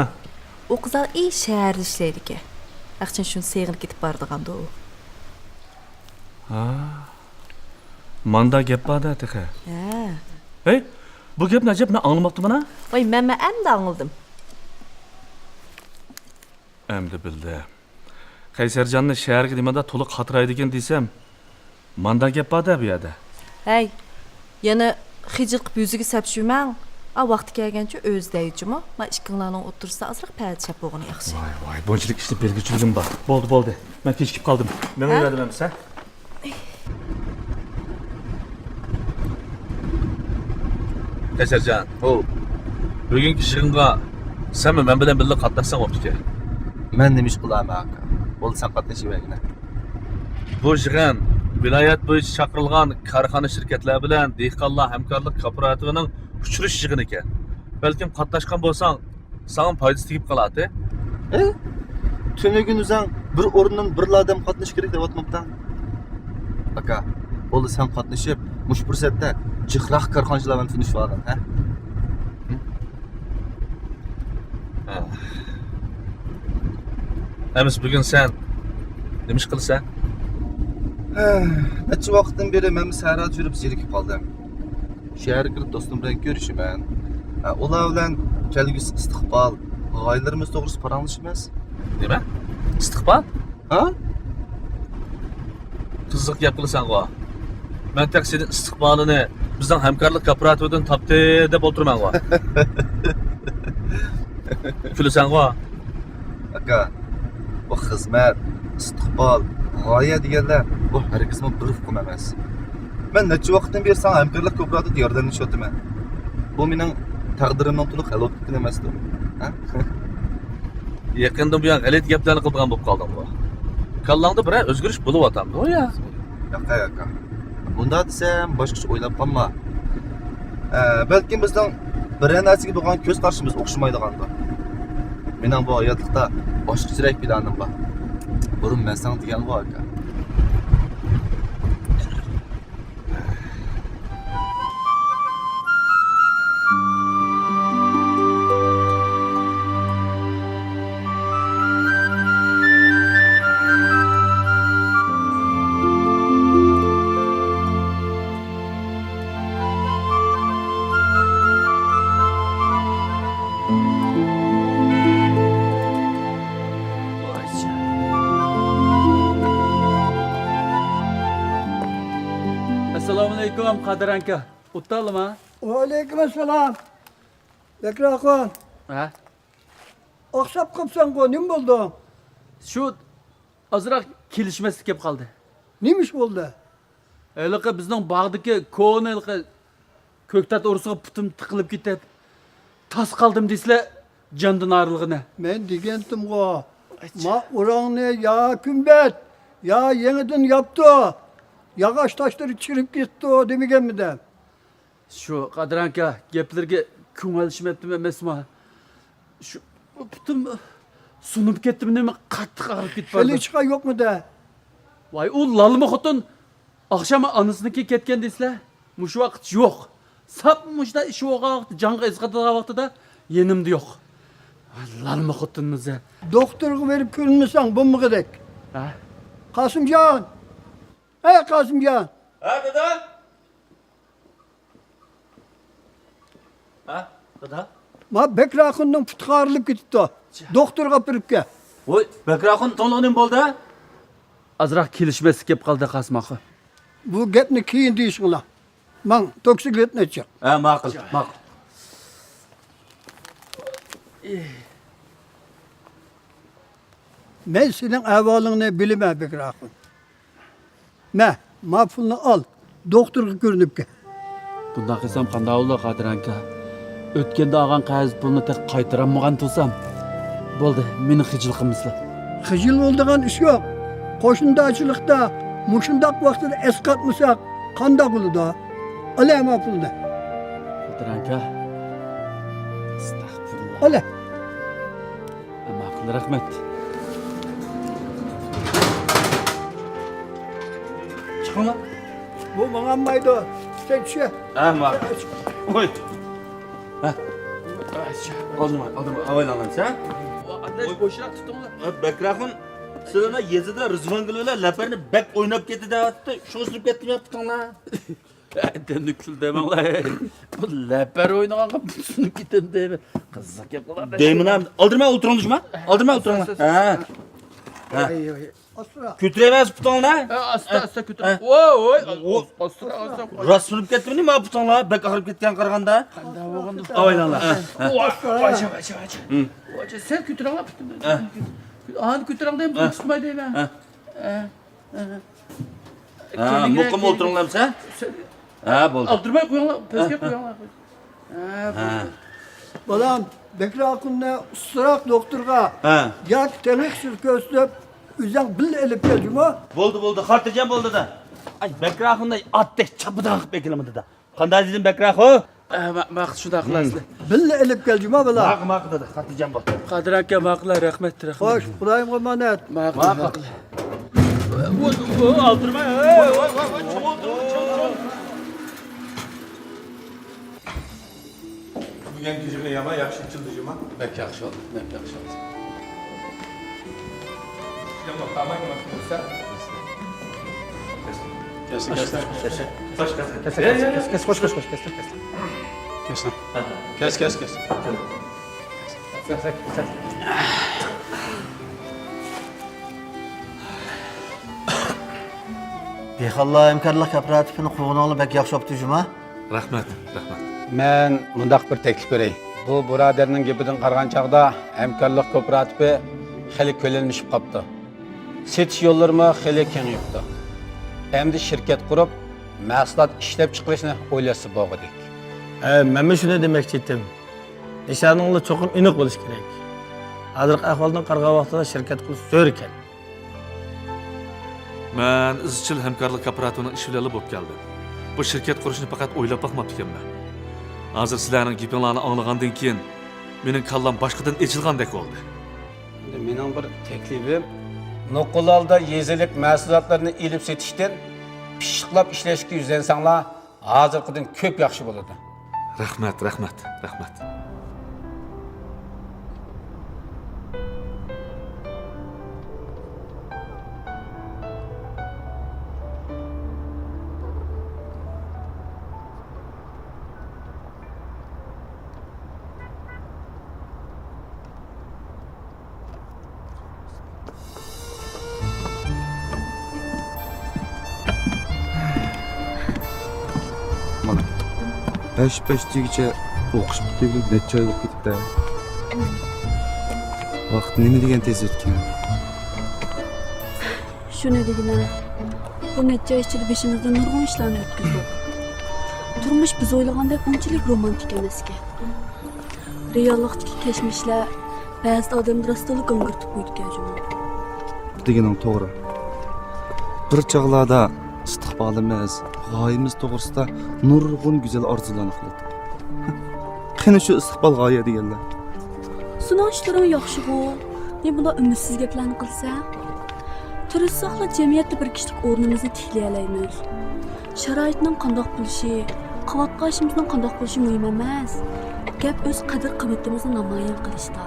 ئۇ قىز ھازىر شەھەردە ئىشلەيدىكەن. ئاخشام شۇنى سېغىنىپ كېتىپ بارىدىغاندۇ ئۇ. ھا. ماندا گەپ بار-دە تېخى. ھە. ھەي، بۇ گەپنى ئەجەب مەن ئاڭلىماپتىمەن-ھە؟ ۋاي، مەنمۇ ئەمدى ئاڭلىدىم. ئەمدى بىلدىم. قەيسەرجاننى شەھەرگە نېمانداق تولا قاترايدىكىن دېسەم، ماندا گەپ بار-دە بۇ يەردە. ھەي، يەنە خىجىل قىپ يۈزىگە سەپشۈمەڭ. ئا، ۋاقتى كەلگەنچە ئۆزى دەيچۇمۇ. ما ئىككىڭلارنىڭ ئوتتۇرىسىدا ئازراق پەدىچەپ بولغىنى ياخشى. ۋاي، ۋاي، بۇنچىلىك ئىشنى بىلگۈچىلىكىم بار. بولدى، بولدى. مەن كېچىكىپ قالدىم. ھە؟ مېڭىۋەردىم ئەمىسە. قەيسەرجان. ھو. بۈگۈنكى يىغىنغا سەنمۇ مەن بىلەن بىللە قاتناشساڭ بوپتىكەن. مەن نېمە ئىش قىلارمەن، ئاكا؟ بولدى، سەن قاتنىشىۋەرگىنە. بۇ يىغىن ۋىلايەت بويىچە چاقىرىلغان كارخانا، شىركەتلەر بىلەن دېھقانلار ھەمكارلىق كوپىراتىپىنىڭ ئۇچرىشىش يىغىنىكەن. بەلكىم قاتناشقان بولساڭ، ساڭا پايدىسى تېگىپ قالاتتى. ئە؟ تۈنۈگۈن ئۆزەڭ بىر ئورۇندىن بىرلا ئادەم قاتنىشىش كېرەك دەۋاتمامتىڭ؟ ئاكا، بولدى، سەن قاتنىشىپ، مۇشۇ پۇرسەتتە جىقراق كارخانىچىلار بىلەن تونۇشۇۋالغىن، ھە؟ ھە. ئەمىسە بۈگۈن سەن نېمە ئىش قىلىسەن؟ ھە، نەچچە ۋاقىتتىن بېرى مەنمۇ سەھرادا يۈرۈپ زېرىكىپ قالدىم. شەھەرگە كىرىپ دوستۇم بىلەن كۆرۈشىمەن. ھە، ئۇلار بىلەن كەلگۈسى ئىستىقبال، غايىلىرىمىز توغرىسىدا پاراڭلىشىمىز. نېمە؟ ئىستىقبال؟ ھە؟ قىزىق گەپ قىلىسەنغۇ. مەن تېخى سېنىڭ ئىستىقبالىنى بىزنىڭ ھەمكارلىق كوپىراتىپىدىن تاپتى دەپ ئولتۇرىمەنغۇ. كۈلىسەنغۇ. ئاكا، بۇ خىزمەت، ئىستىقبال، غايە دېگەنلەر بۇ ھەرگىزمۇ بىر ئۇقۇم ئەمەس. مەن نەچچە ۋاقىتتىن بېرى ساڭا ھەمكارلىق كوپىراتىپىدا ياردەملىشىۋاتىمەن. بۇ مېنىڭ تەقدىرىمنىڭ تولۇق ھەل بولۇپ كېتىشى ئەمەستۇ؟ ھە؟ يېقىندىن بۇيان غەلىتە گەپلەرنى قىلىدىغان بولۇپ قالدىڭغۇ. كاللاڭدا بىرەر ئۆزگىرىش بولۇۋاتامدۇ يا؟ ياق، ياق. مۇنداق دېسەم، باشقىچە ئويلاپ قالما. ئە، بەلكىم بىزنىڭ بىرەر نەرسىگە بولغان كۆز قارىشىمىز ئوخشىمايدىغاندۇ. مېنىڭ بۇ ھاياتلىقتا باشقىچىراق پىلانىم بار. بۇرۇن مەن ساڭا دېگەنغۇ، ئاكا. ئەسسالامۇئەلەيكۇم، قادىر ئاكا. ئولتۇرالىما؟ ۋەئەلەيكۇم ئەسسالام. بەكرى ئاخۇن. ھە؟ ئاخشاپ قاپسەنغۇ، نېمە بولدى؟ شۇ ئازراق كېلىشمەسلىك كېلىپ قالدى. نېمە ئىش بولدى؟ ھېلىقى بىزنىڭ باغدىكى كونا ھېلىقى كۆكتات ئورىسىغا پۇتۇم تىقىلىپ كېتىپ، تاس قالدىم دېسىلە، جاندىن ئايرىلغىنى. مەن دېگەنتىمغۇ، ما ئوراڭنى يا كۈمبەت، يا يېڭىدىن ياپتۇ، ياغاچ تاشلىرى چىرىپ كېتىپتۇ دېمىگەنمىدىم؟ شۇ قادىر ئاكا گەپلىرىگە كۆڭۈل ئېلىشمەپتىمەن ئەمەسمۇ؟ شۇ پۇتۇم سۇنۇپ كەتتىمۇ نېمە، قاتتىق ئاغرىپ كېتىپ بارىدۇ. خېلى چىقا يوقمۇ-دە؟ ۋاي، ئۇ لالما خوتۇن ئاخشام ئانىسىنىڭكىگە كەتكەن دېسىلە، مۇشۇ ۋاقىت يوق. ساپ مۇشۇنداق ئىش بولغان ۋاقىتتا، جانغا ئەزىيەت قىلىدىغان ۋاقتىدا يېنىمدا يوق. ۋاي، لالما خوتۇنمۇ زە. دوختۇرغا بېرىپ كۆرۈنمىسەڭ بولمىغۇدەك. ھە؟ قاسىمجان! ھەي، قاسىمجان! ھە، دادا؟ ھە، دادا؟ ما بەكرى ئاخۇننىڭ پۇتى قايرىلىپ كېتىپتۇ. دوختۇرغا ئاپىرىپ كەل. ۋوي، بەكرى ئاخۇن توڭلىغىنى بولدى. ئازراق كېلىشمەسلىك كېلىپ قالدى، قاسىم ئاخۇن. بۇ گەپنى كېيىن دېيىشىڭلار. ماڭ، توكسىكلىتنى چىق. ھە، ماقۇل، ماقۇل. مەن سېنىڭ ئەھۋالىڭنى بىلىمەن، بەكرى ئاخۇن. مە، ما پۇلنى ئال، دوختۇرغا كۆرۈنۈپ كەل. بۇنداق قىلسام قانداق بولىدۇ، قادىر ئاكا؟ ئۆتكەندە ئالغان قەرز پۇلنى تېخى قايتۇرالمىغان تۇرسام. بولدى، مېنى خىجىل قىلمىسىلا. خىجىل بولىدىغان ئىش يوق. قوشنىدارچىلىقتا مۇشۇنداق ۋاقتىدا ئەسقاتمىساق قانداق بولىدۇ؟ ئالە ما پۇلنى. قادىر ئاكا. ئەستەغپۇرۇللا. ئالە. ماقۇل، رەھمەت. چىقىڭلار. بۇ ماڭالمايدۇ. سەن چۈش. ھە، ماقۇل. قوي. ھە. ئالدىما، ئالدىما، ئاۋايلاڭلار سەن. ئاداش، بوشراق تۇتۇڭلار. بەكراخۇن، سىلەرنىڭ يېزىدا رىزۋانگۈل بىلەن لەپەرنى بەك ئويناپ كېتىدۇ دەۋاتىپتۇ. شۇڭا سۈرۈپ كەتتىم ياپتىڭلار. ئەمدى كۈل دەمەڭلار. بۇ لەپەر ئوينىغانغا بۇ سۈنۈپ كېتەم دەيمەن. قىزىق گەپ قىلغان. دەيمەن ھەم. ئالدىرىمەن ئولتۇرۇڭلار جۇما. ئالدىرىمەن ئولتۇرۇڭلار. ھە. ھە. ئاي، ئاي. ئاستا. كۆتۈرەيمەن پۇتۇڭلارنى. ھە، ئاستا، ئاستا كۆتۈر. ھە. ۋوي، ۋوي. ئاستا، ئاستا. راست سۈنۈپ كەتتىمنى ما پۇتۇڭلار؟ بەك ئاغرىپ كەتكەن قارىغاندا. قانداق بولغاندۇ؟ ئاۋايلاڭلار. ھە، ھە. ۋاي، ۋاي، ۋاي، ۋاي. ھىم. ۋاي، سەل كۆتۈرۈڭلار پۇتۇمنى. ھە. ئانى كۆتۈرۈڭ دەيمەن، ھە. تۇتماي دەيمەن. ھە. ھە. ھە. ھە، مۇقىم ئولتۇرۇڭلارمۇ سەن؟ ھە، بولدى. ئالدىرىماي قويۇڭلار، پەسكە قويۇڭلار. ھە، بولدى. بالام، بەكرى ئاخۇننى ئۇستىراق دوختۇرغا ياكى تېخنىكچىگە كۆرسىتىپ، ئۆزۈڭ بىللە ئېلىپ كەل جۇمۇ. بولدى، بولدى، خاتىرجەم بول دادا. ئاي، بەكرى ئاخۇننى ئاتتەك چاپىدىغان قىلىپ ئەكېلىمەن دادا. قانداق دېدىم بەكرى ئاخۇن؟ ئە، ما-، ماقۇل، شۇنداق قىلارسىلەر. بىللە ئېلىپ كەل جۇما بالا. ماقۇل، ماقۇل دادا، خاتىرجەم بول. قادىر ئاكا، ماقۇل، رەھمەت، رەھمەت. خوش، خۇدايىمغا ئامانەت. ماقۇل، ماقۇل. ئالدىرىماي. ۋاي، ۋاي، ۋاي، ۋاي، چوڭ ئولتۇر، چوڭ، چوڭ. بۈگۈنكى يىغىن يامان ياخشى ئېچىلدى جۇما. بەك ياخشى بولدى، بەك ياخشى بولدى. يامان، تاماق يېمەك بولسا. كەس، كەس، كەس. كەس، كەس، كەس. كەس، كەس، كەس. كەس، كەس، كەس. دېھقانلار ھەمكارلىق كوپىراتىپىنى قۇرغىنىڭلار بەك ياخشى بوپتۇ جۇما. رەھمەت، رەھمەت. مەن مۇنداق بىر تەكلىپ بېرەي. بۇ بۇرادەرنىڭ گېپىدىن قارىغان چاغدا ھەمكارلىق كوپىراتىپى خېلى كۆلەملىشىپ قاپتۇ. سېتىش يوللىرىمۇ خېلى كېڭىيىپتۇ. ئەمدى شىركەت قۇرۇپ، مەھسۇلات ئىشلەپچىقىرىشنى ئويلاشسا بولغۇدەك. ھە، مەنمۇ شۇنى دېمەكچى ئىدىم. نىشانىڭلار چوقۇم ئېنىق بولۇشى كېرەك. ھازىرقى ئەھۋالدىن قارىغان ۋاقتىدا شىركەت قۇرۇش زۆرۈركەن. مەن ئىزچىل ھەمكارلىق كوپىراتىپىنىڭ ئىشى بىلەنلا بولۇپ كەلدىم. بۇ شىركەت قۇرۇشنى پەقەت ئويلاپ باقماپتىكەنمەن. ھازىر سىلەرنىڭ گېپىڭلارنى ئاڭلىغاندىن كېيىن، مېنىڭ كاللام باشقىدىن ئېچىلغاندەك بولدى. ئەمدى مېنىڭ بىر تەكلىپىم، نوقۇل ھالدا يېزىلىق مەھسۇلاتلىرىنى ئېلىپ سېتىشتىن پىششىقلاپ ئىشلەشكە يۈزلەنسەڭلار، ھازىرقىدىن كۆپ ياخشى بولىدۇ. رەھمەت، رەھمەت، رەھمەت. مانا، ھەش-پەش دېگۈچە ئوقۇش پۈتتۈرگىلى نەچچە ئاي بولۇپ كېتىپتۇ. ۋاقىت نېمە دېگەن تېز ئۆتكەن. شۇنى دېگىنە، بۇ نەچچە ئاي ئىچىدە بېشىمىزدىن نۇرغۇن ئىشلارنى ئۆتكۈزدۇق. تۇرمۇش بىز ئويلىغاندەك ئۇنچىلىك رومانتىك ئەمەسكەن. رېئاللىقتىكى كەچمىشلەر بەزىدە ئادەمنى راستتىنلا گاڭگىرىتىپ قويىدىكەن جۇمۇ. دېگىنىڭ توغرا. بىر چاغلاردا ئىستىقبالىمىز، غايىمىز توغرىسىدا نۇرغۇن گۈزەل ئارزۇلارنى قىلاتتۇق. قېنى شۇ ئىستىقبال، غايە دېگەنلەر؟ سېنىڭ ئىشلىرىڭ ياخشىغۇ؟ نېمە بۇنداق ئۈمىدسىز گەپلەرنى قىلىسەن؟ تىرىشساقلا جەمئىيەتتە بىر كىشىلىك ئورنىمىزنى تىكلىيەلەيمىز. شارائىتنىڭ قانداق بولۇشى، قىلىۋاتقان ئىشىمىزنىڭ قانداق بولۇشى مۇھىم ئەمەس. گەپ ئۆز قەدىر-قىممىتىمىزنى نامايان قىلىشتا.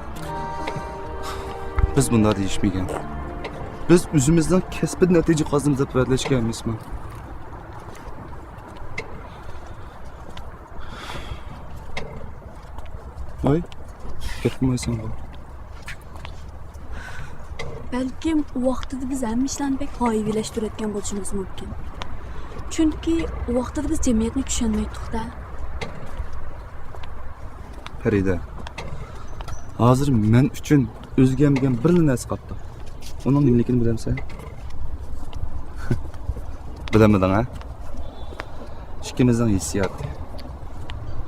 بىز بۇنداق دېيىشمىگەن. بىز ئۆزىمىزنىڭ كەسپىدە نەتىجە قازىنىمىز دەپ ۋەدىلەشكەن ئەمەسمۇ؟ ۋاي، گەپ قىلمايسەنغۇ. بەلكىم ئۇ ۋاقتىدا بىز ھەممە ئىشلارنى بەك غايىۋىلەشتۈرۈۋەتكەن بولۇشىمىز مۇمكىن. چۈنكى ئۇ ۋاقتىدا بىز جەمئىيەتنى چۈشەنمەيتتۇق-دە. پەرىدە، ھازىر مەن ئۈچۈن ئۆزگەرمىگەن بىرلا نەرسە قاپتۇ. ئۇنىڭ نېمىلىكىنى بىلەمسەن؟ بىلەمدىڭ ھە؟ ئىككىمىزنىڭ ھېسسىياتى.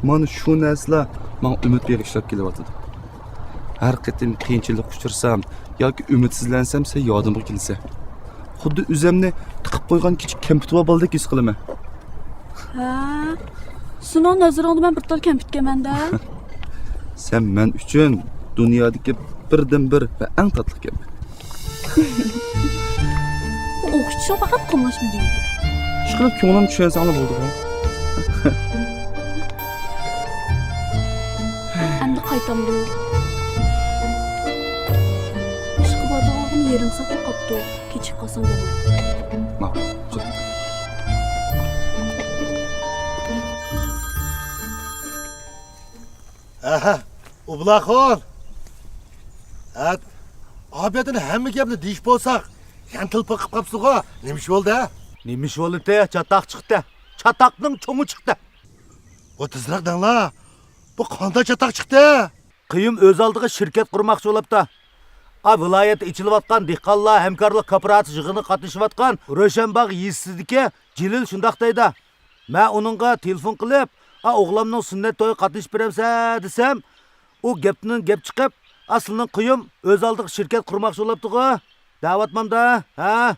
مانا شۇ نەرسىلەر ماڭا ئۈمىد بېغىشلاپ كېلىۋاتىدۇ. ھەر قېتىم قىيىنچىلىققا ئۇچرىسام ياكى ئۈمىدسىزلەنسەم، سەن يادىمغا كېلىسەن. خۇددى ئۆزۈمنى تىقىپ قويغان كىچىك كەمپۈت بار بالىدەك ھېس قىلىمەن. ھە، سېنىڭ نەزىرىڭدە مەن بىر تال كەمپۈتكەنمەن-دە. سەن مەن ئۈچۈن دۇنيادىكى بىردىنبىر ۋە ئەڭ تاتلىق كەمپۈت. ئوخشىتىشىڭ پەقەت قاملاشمىدى. ئىشقىلىپ كۆڭلۈمنى چۈشەنسەڭلا بولدىغۇ. ئەمدى قايتامدۇ؟ ئىشقا بارىدىغانغىمۇ يېرىم سائەتلا قاپتۇ. كېچىكىپ قالسام بولمايدۇ. ماقۇل. ئەھە، ئوبلاخون. ھە، ئابىدىن ھەممە گەپنى دېيىش بولساق، يەنە تېلېفون قىلىپ قاپسىغۇ. نېمە ئىش بولدى ھە؟ نېمە ئىش بولدى؟ چاتاق چىقتى. چاتاقنىڭ چوڭى چىقتى. بۇ تېزرەك دەڭلا. بۇ قانداق چاتاق چىقتى؟ قېيۇم ئۆز ئالدىغا شىركەت قۇرماقچى بولاپتۇ. ئا، ۋىلايەتتە ئېچىلىۋاتقان دېھقانلار ھەمكارلىق كوپىراتىپ يىغىنىغا قاتنىشىۋاتقان روشەنباغ يېزىسىدىكى جېلىل شۇنداق دەيدۇ. مەن ئۇنىڭغا تېلېفون قىلىپ، ئا، ئوغلۇمنىڭ سۈننەت تويىغا قاتنىشىپ بېرەمسەن دېسەم، ئۇ گەپتىن گەپ چىقىپ، ئا، سىلىنىڭ قېيۇم ئۆز ئالدىغا شىركەت قۇرماقچى بولاپتىغۇ دەۋاتمامدا، ھە؟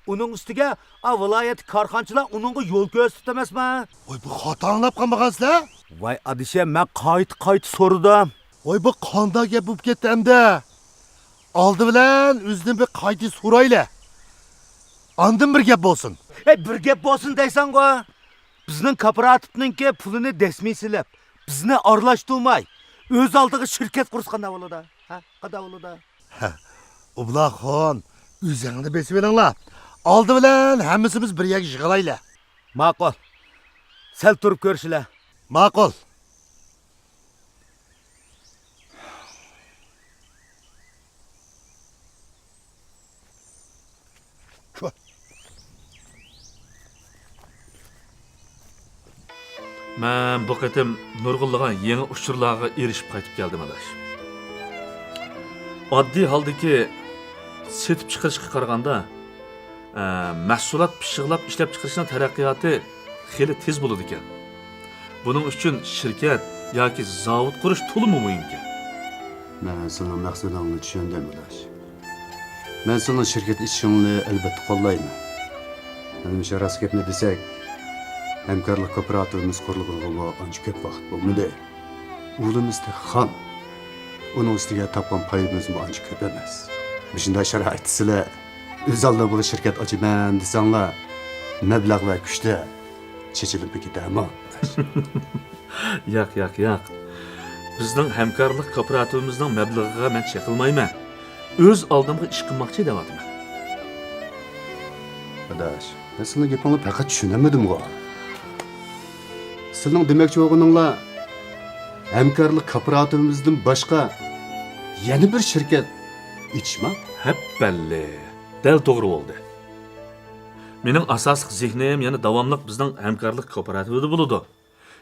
ئۇنىڭ ئۈستىگە، ئا، ۋىلايەتتىكى كارخانىچىلار ئۇنىڭغا يول كۆرسىتىپتۇ ئەمەسمۇ؟ ۋاي، بۇ خاتا ئاڭلاپ قالمىغانسىلەر؟ ۋاي، ئادىشەم، مەن قايتا-قايتا سورىدىم. ۋاي، بۇ قانداق گەپ بولۇپ كەتتى ئەمدى؟ ئالدى بىلەن ئۆزىدىن بىر قايتا سورايلى. ئاندىن بىر گەپ بولسۇن. ئەي، بىر گەپ بولسۇن دەيسەنغۇ. بىزنىڭ كوپىراتىپنىڭكى پۇلىنى دەسمىي سېلىپ، بىزنى ئارىلاشتۇرماي، ئۆز ئالدىغا شىركەت قۇرسا قانداق بولىدۇ؟ ھە؟ قانداق بولىدۇ؟ ھە، ئوبلاخون، ئۆزۈڭنى بېسىۋېلىڭلار. ئالدى بىلەن ھەممىسىمىز بىر يەرگە يىغىلايلى. ماقۇل. سەل تۇرۇپ كۆرۈشىلە. ماقۇل. مەن بۇ قېتىم نۇرغۇنلىغان يېڭى ئۇچۇرلارغا ئېرىشىپ قايتىپ كەلدىم، ئاداش. ئاددىي ھالدىكى سېتىپ چىقىرىشقا قارىغاندا، ئە، مەھسۇلات پىششىقلاپ ئىشلەپچىقىرىشنىڭ تەرەققىياتى خېلى تېز بولىدىكەن. بۇنىڭ ئۈچۈن شىركەت ياكى زاۋۇت قۇرۇش تولىمۇ مۇھىمكەن. مەن سېنىڭ مەقسىتىڭنى چۈشەندىم، ئاداش. مەن سېنىڭ شىركەت ئېچىشىڭنى ئەلۋەتتە قوللايمەن. مېنىڭچە، راست گەپنى دېسەك، ھەمكارلىق كوپىراتىپىمىز قۇرۇلغىلىغىمۇ ئانچە كۆپ ۋاقىت بولمىدى. ئۇلىمىز تېخى خام. ئۇنىڭ ئۈستىگە تاپقان پايدىمىزمۇ ئانچە كۆپ ئەمەس. مۇشۇنداق شارائىتتا سىلەر ئۆز ئالدىڭلارغا شىركەت ئاچىمەن دېسەڭلار، مەبلەغ ۋە كۈچلەر چېچىلىپ كېتەرمۇ؟ ياق، ياق، ياق. بىزنىڭ ھەمكارلىق كوپىراتىپىمىزنىڭ مەبلىغىغا مەن چېقىلمايمەن. ئۆز ئالدىمغا ئىش قىلماقچى دەۋاتىمەن. ئاداش، مەن سېنىڭ گېپىڭنى پەقەت چۈشىنەلمىدىمغۇ. سېنىڭ دېمەكچى بولغىنىڭلار، ھەمكارلىق كوپىراتىپىمىزدىن باشقا يەنە بىر شىركەت ئېچىشما؟ ھەپپەللى، دەل توغرا بولدى. مېنىڭ ئاساسلىق زېھنىم يەنە داۋاملىق بىزنىڭ ھەمكارلىق كوپىراتىپىدا بولىدۇ.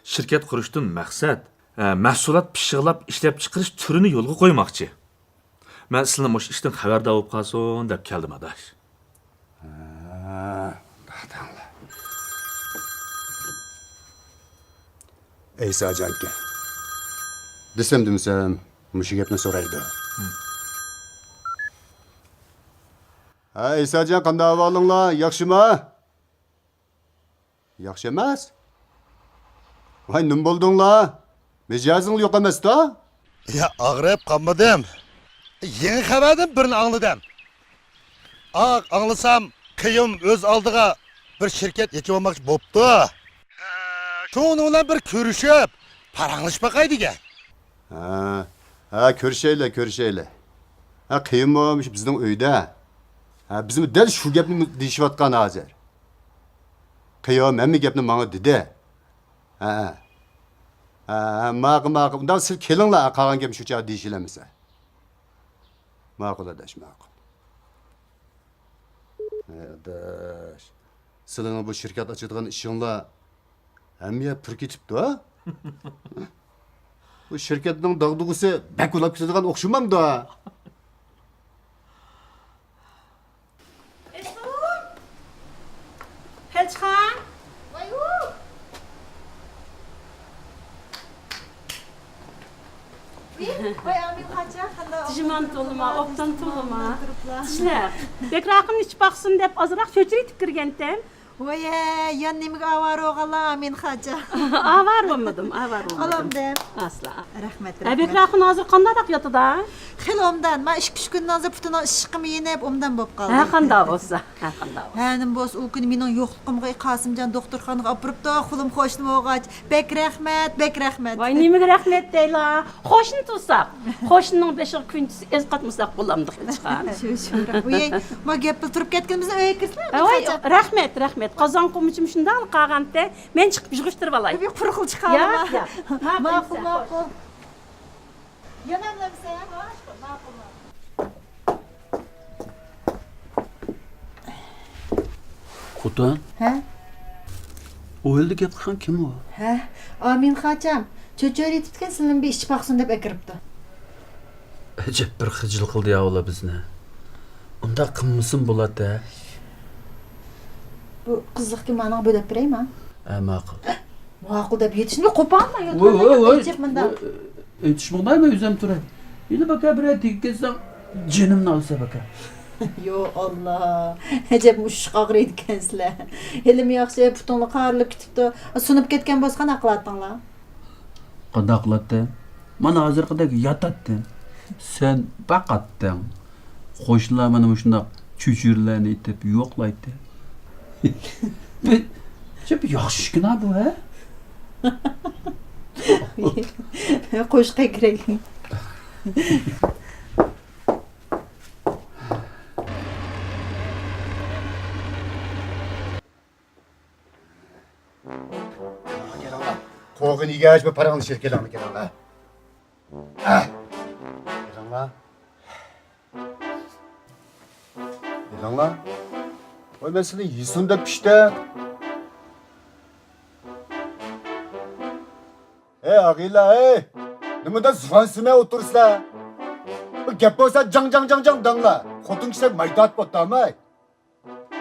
شىركەت قۇرۇشتىن مەقسەت، ئە، مەھسۇلات پىششىقلاپ ئىشلەپچىقىرىش تۈرىنى يولغا قويماقچى. مەن سىلىنى مۇشۇ ئىشتىن خەۋەردار بولۇپ قالسۇن دەپ كەلدىم، ئاداش. ھە، توختاڭلار. ئەيسا جانكەن. دېسەم دېمىسەم، مۇشۇ گەپنى سورايدۇ. ھە، ئەيسا جان، قانداق ئەھۋالىڭلار؟ ياخشىما؟ ياخشى ئەمەس؟ ۋاي، نېمە بولدۇڭلار؟ مىجەزىڭلار يوق ئەمەستۇ؟ يا، ئاغرىپ قالمىدىم. يېڭى خەۋەردىن بىرنى ئاڭلىدىم. ئا، ئاڭلىسام، قېيۇم ئۆز ئالدىغا بىر شىركەت ئېچىۋالماقچى بوپتۇ. شۇنىڭ بىلەن بىر كۆرۈشۈپ، پاراڭلىشىپ باقاي دېگەن. ھە، ھە، كۆرۈشەيلى، كۆرۈشەيلى. ھە، قېيۇممۇ مۇشۇ بىزنىڭ ئۆيدە. ھە، بىزمۇ دەل شۇ گەپنى دېيىشىۋاتقان ھازىر. قېيۇم ھەممە گەپنى ماڭا دېدى. ھە، ھە، ھە، ماقۇل، ماقۇل. ئۇنداق سىز كېلىڭلار، قالغان گەپنى شۇ چاغدا دېيىشىلەمسە. ماقۇل ئاداش، ماقۇل. ھەي ئاداش، سىلەرنىڭ بۇ شىركەت ئاچىدىغان ئىشىڭلار ھەممە يەر پۈر كېتىپتۇ، ھە؟ بۇ شىركەتنىڭ داغدۇغىسى بەك ئۇلاپ كېتىدىغان ئوخشىمامدۇ؟ ئەسۇ! ھە، ۋاي ئامىن خاچا، قانداق؟ تىژىمان تولىما، ئوبدان تولىما. تىشلەر. بەكرەخۇن ئىچ باقسۇن دەپ ئازراق چۆچۈرۈۋېتىپ كىرگەنتىم. ۋاي، يەنە نېمىگە ئاۋارە بولغانلا ئامىن خاچا؟ ئاۋارە بولمىدىم، ئاۋارە بولمىدىم. ئالامدىم. ئاسلا. رەھمەت، ھە، رەھمەت. بەكرەخۇن ھازىر قانداقراق ياتىدۇ؟ خېلى ئوبدان. ما ئىككى ئۈچ كۈندىن ھازىر پۇتىنىڭ ئىششىقىمۇ يېنىپ، ئوبدان بولۇپ قالدى. ھە، قانداق بولسا. ھە، قانداق بولسا. ھە، نېمە بولسا، ئۇ كۈنى مېنىڭ يوقلۇقۇمغا قاسىمجان دوختۇرخانىغا ئاپىرىپتۇ، ئۇلۇم خوشنا بولغاچ. بەك رەھمەت، بەك رەھمەت. ۋاي، نېمىگە رەھمەت دەيلا؟ خوشنا تۇرساق، خوشنىنىڭ بېشىغا كۈنچىسى ئېز قاتمىساق بولامدۇ، ھېچقان. شۇ، شۇ. ۋاي، ما گەپلا تۇرۇپ كەتكىنىمىزدە ئۆيگە كىرسىلە، ھە، ۋاي، خاچا. رەھمەت، رەھمەت. قازان قومۇچۇم شۇنداق قالغانتى. مەن چىقىپ يىغىشتۇرۇۋالاي. ياق، ياق، پۇرىقىل چىقارما. ياق، ياق. ماقۇل، ماقۇل. يەنە نېمىسى؟ ماقۇل، ماقۇل. خوتۇن. ھە؟ ئۇ ھۆلدە گەپ قىلغان كىم ئۇ؟ ھە، ئامىن خاچام. چۆچۈرە يېتىپتىكەن، سىلىنى بىر ئىچ باقسۇن دەپ ئەكىرىپتۇ. ئەجەب بىر خىجىل قىلدى يا ئۇلار بىزنى. ئۇنداق قىلمىسىمۇ بولاتتى. بۇ قىزىق كىم، مانا بۆلەپ بېرەيما؟ ھە، ماقۇل. ماقۇل دەپ يېتىشنى قوپالما، ۋوي، ۋوي، ۋوي. ئېيتىش مۇنداق. ئېيتىش مۇنداق، مەن ئۆزۈم تۇراي. يەنە باكا بىرەر تېگىپ كەتسەڭ، جېنىمنى ئالسا باكا. يو ئاللا، ئەجەب مۇشۇ ئىشقا ئاغرىيدىكەنسىلەر. ھېلىمۇ ياخشى، پۇتۇڭلار قارىلىپ كېتىپتۇ. سۇنۇپ كەتكەن بولسا قانداق قىلاتتىڭلار؟ قانداق قىلاتتى؟ مانا ھازىرقىدەك ياتاتتى. سەن باقاتتىڭ. خوشنىلار مانا مۇشۇنداق چۆچۈرىلەرنى ئېتىپ يوقلايتتى. بىر، بىر ياخشى ئىشكىنا بۇ، ھە؟ قوشقا كىرەي. كېلىڭلار. قوغۇن يېگەچ بىر پاراڭلىشىپ كېلىڭلار، كېلىڭلار. ئەھ. كېلىڭلار. كېلىڭلار. ۋاي، مەن سىلى يېسۇن دەپ پىشتە. ھەي، ئاغىلار، ھەي! نېمىدا زۇۋان سۈرمەي ئولتۇرىسىلەر؟ بىر گەپ بولسا جاڭ، جاڭ، جاڭ، جاڭ دەڭلار. خوتۇن كىشىلەر مايدا ئاتىپ ئولتۇرماي.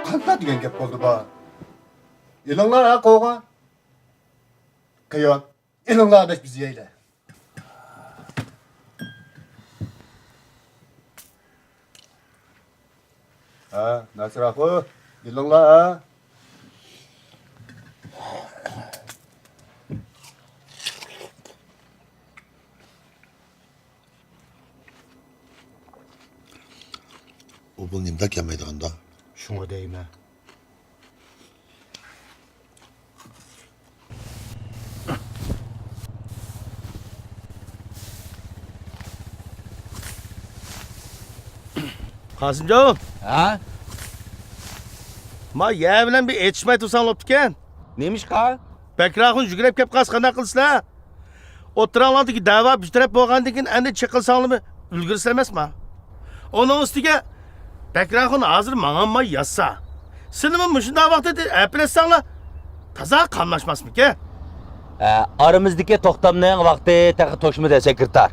قانداق دېگەن گەپ بولدى بۇ؟ ئېلىڭلار ھە قوغۇن. قېيىن. ئېلىڭلار ئاداش بىز يەيلى. ھە، ناسىر ئاخۇ، ئېلىڭلار ھە. ئۇ بۇ نېمىدا كەلمەيدىغاندا؟ شۇڭا دەيمەن. قاسىمجان! ھە؟ ما يەر بىلەن بىر ئېچىشماي تۇرساڭ بوپتىكەن. نېمىشقا؟ بەكرى ئاخۇن يۈگرەپ كەپ قالسا قانداق قىلىسىلەر؟ ئوتتۇراڭلاردىكى دەۋا بىر تەرەپ بولغاندىن كېيىن ئەمدى چېقىلساڭلىمۇ ئۈلگۈرىسىلەر ئەمەسما؟ ئۇنىڭ ئۈستىگە بەكرى ئاخۇن ھازىر ماڭالماي ياتسا، سىلىمۇ مۇشۇنداق ۋاقىتتا ئەپلەتسەڭلار تازا قاملاشماسمىكىن؟ ئە، ئارىمىزدىكى توختامنىڭ ۋاقتى تېخى توشمىدى، سېكرېتار.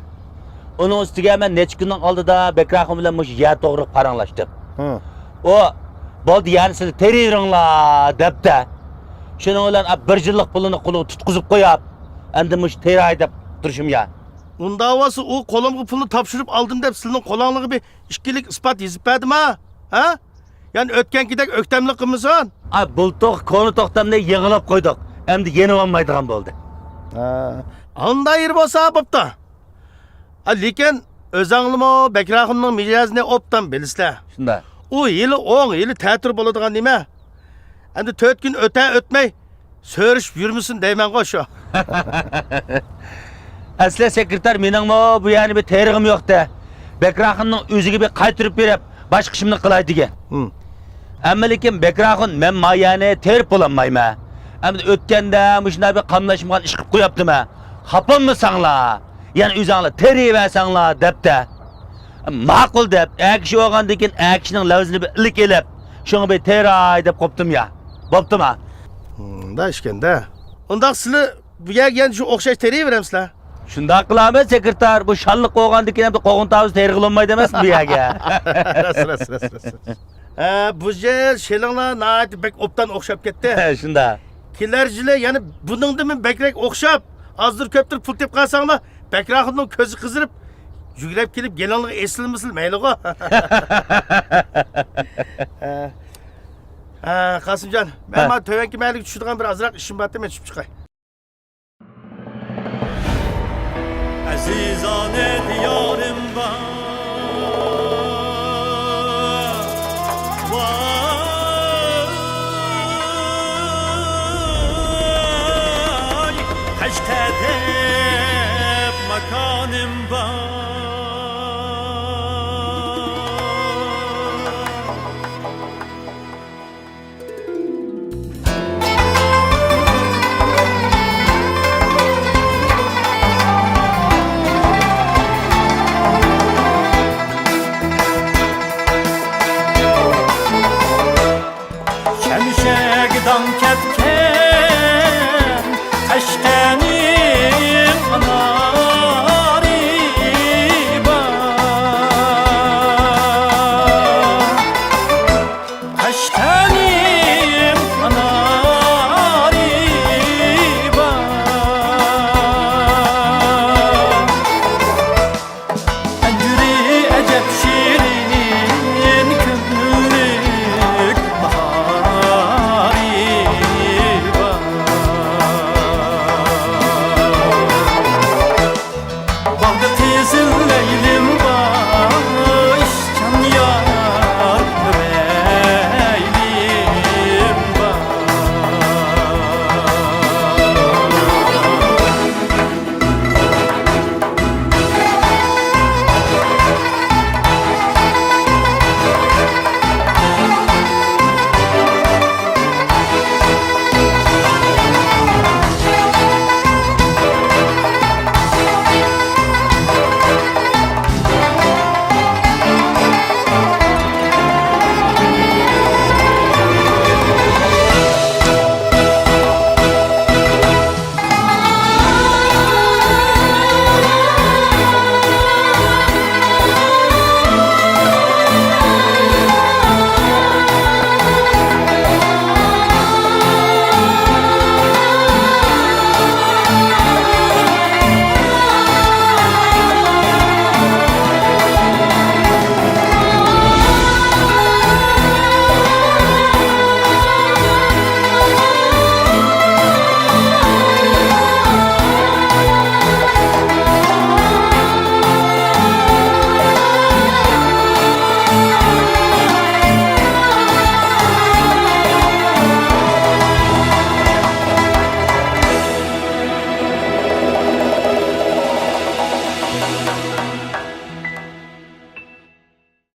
ئۇنىڭ ئۈستىگە مەن نەچچە كۈننىڭ ئالدىدا بەكرى ئاخۇن بىلەن مۇشۇ يەر توغرىلىق پاراڭلاشتىم. ھە. ئۇ، بولدى، يەرنى سىلەر تېرىۋېرىڭلار، دەپتە. شۇنىڭ بىلەن، ئا، بىر يىللىق پۇلىنى قولىغا تۇتقۇزۇپ قويۇپ، ئەمدى مۇشۇ تېرەي دەپ تۇرۇشۇم يا. ئۇنداق بولسا، ئۇ قولۇمغا پۇلنى تاپشۇرۇپ ئالدىم دەپ سىلىنىڭ قولۇڭلارغا بىر ئىككىلىك ئىسپات يېزىپ بەردىما؟ ھە؟ يەنە ئۆتكەنكىدەك ئۆكتەملىك قىلمىسۇن. ئا، بۇلتۇر كونا توختامنى يېڭىلاپ قويدۇق. ئەمدى يېنىۋالمايدىغان بولدى. ھە، ئانداق يېرى بولسا بوپتۇ. ئا، لېكىن ئۆزەڭلىمۇ بەكرى ئاخۇننىڭ مىجەزىنى ئوبدان بىلىسىلەر. شۇنداق. ئۇ ھېلى ئوڭ، ھېلى تەتۈر بولىدىغان نېمە. ئەمدى تۆت كۈن ئۆتە ئۆتمەي سۆرىشىپ يۈرمىسۇن دەيمەنغۇ شۇ. ئەسلى سېكرېتار مېنىڭمۇ بۇ يەرنى بىر تېرىغۇم يوقتى. بەكرى ئاخۇننىڭ ئۆزىگە بىر قايتۇرۇپ بېرىپ، باشقا ئىشىمنى قىلاي دېگەن. ھىم. ئەمما لېكىن بەكرى ئاخۇن، مەن ما يەرنى تېرىپ بولالمايمەن. ئەمدى ئۆتكەندە مۇشۇنداق بىر قاملاشمىغان ئىش قىلىپ قويۇپتىمەن. خاپىمۇساڭلار، يەنە ئۆزەڭلار تېرىۋەرسەڭلار دەپتە. ماقۇل دەپ، ئەر كىشى بولغاندىن كېيىن ئەر كىشىنىڭ لەۋزىنى بىر ئىلىك ئېلىپ، شۇڭا بىر تېراي دەپ قوپتۇم يا. بوپتۇما؟ مۇنداق ئىكەندە. ئۇنداق سىلى بۇ يەرگە يەنە شۇ ئوخشاش تېرىيۋېرەمسىلەر؟ شۇنداق قىلامىز، سېكرېتار. بۇ شاللىق بولغاندىن كېيىن ئەمدى قوغۇن تاۋۇزى تېرىغىلى بولمايدۇ ئەمەسمۇ بۇ يەرگە؟ راست، راست، راست، راست، راست. ھە، بۇ يىل شېلىڭلار ناھايىتى بەك ئوبدان ئوخشاپ كەتتى. شۇنداق. كېلەر يىلى يەنە بۇنىڭدىنمۇ بەكرەك ئوخشاپ، ئازدۇر كۆپتۇر پۇل تېپىپ قالساڭلار، بەكرى ئاخۇننىڭ كۆزى قىزىرىپ، يۈگرەپ كېلىپ گېلىڭلىغا ئېسىلمىسىلا مەيلىغۇ. ھە. ھە، قاسىمجان، مەن ھە. مانا تۆۋەنكى مەھەللىگە چۈشىدىغان بىر ئازراق ئىشىم بارتى، مەن چۈشۈپ چىقاي. ئەزىزانە دىيارىم بار، ۋاي، قەشقەر دەپ ماكانىم بار.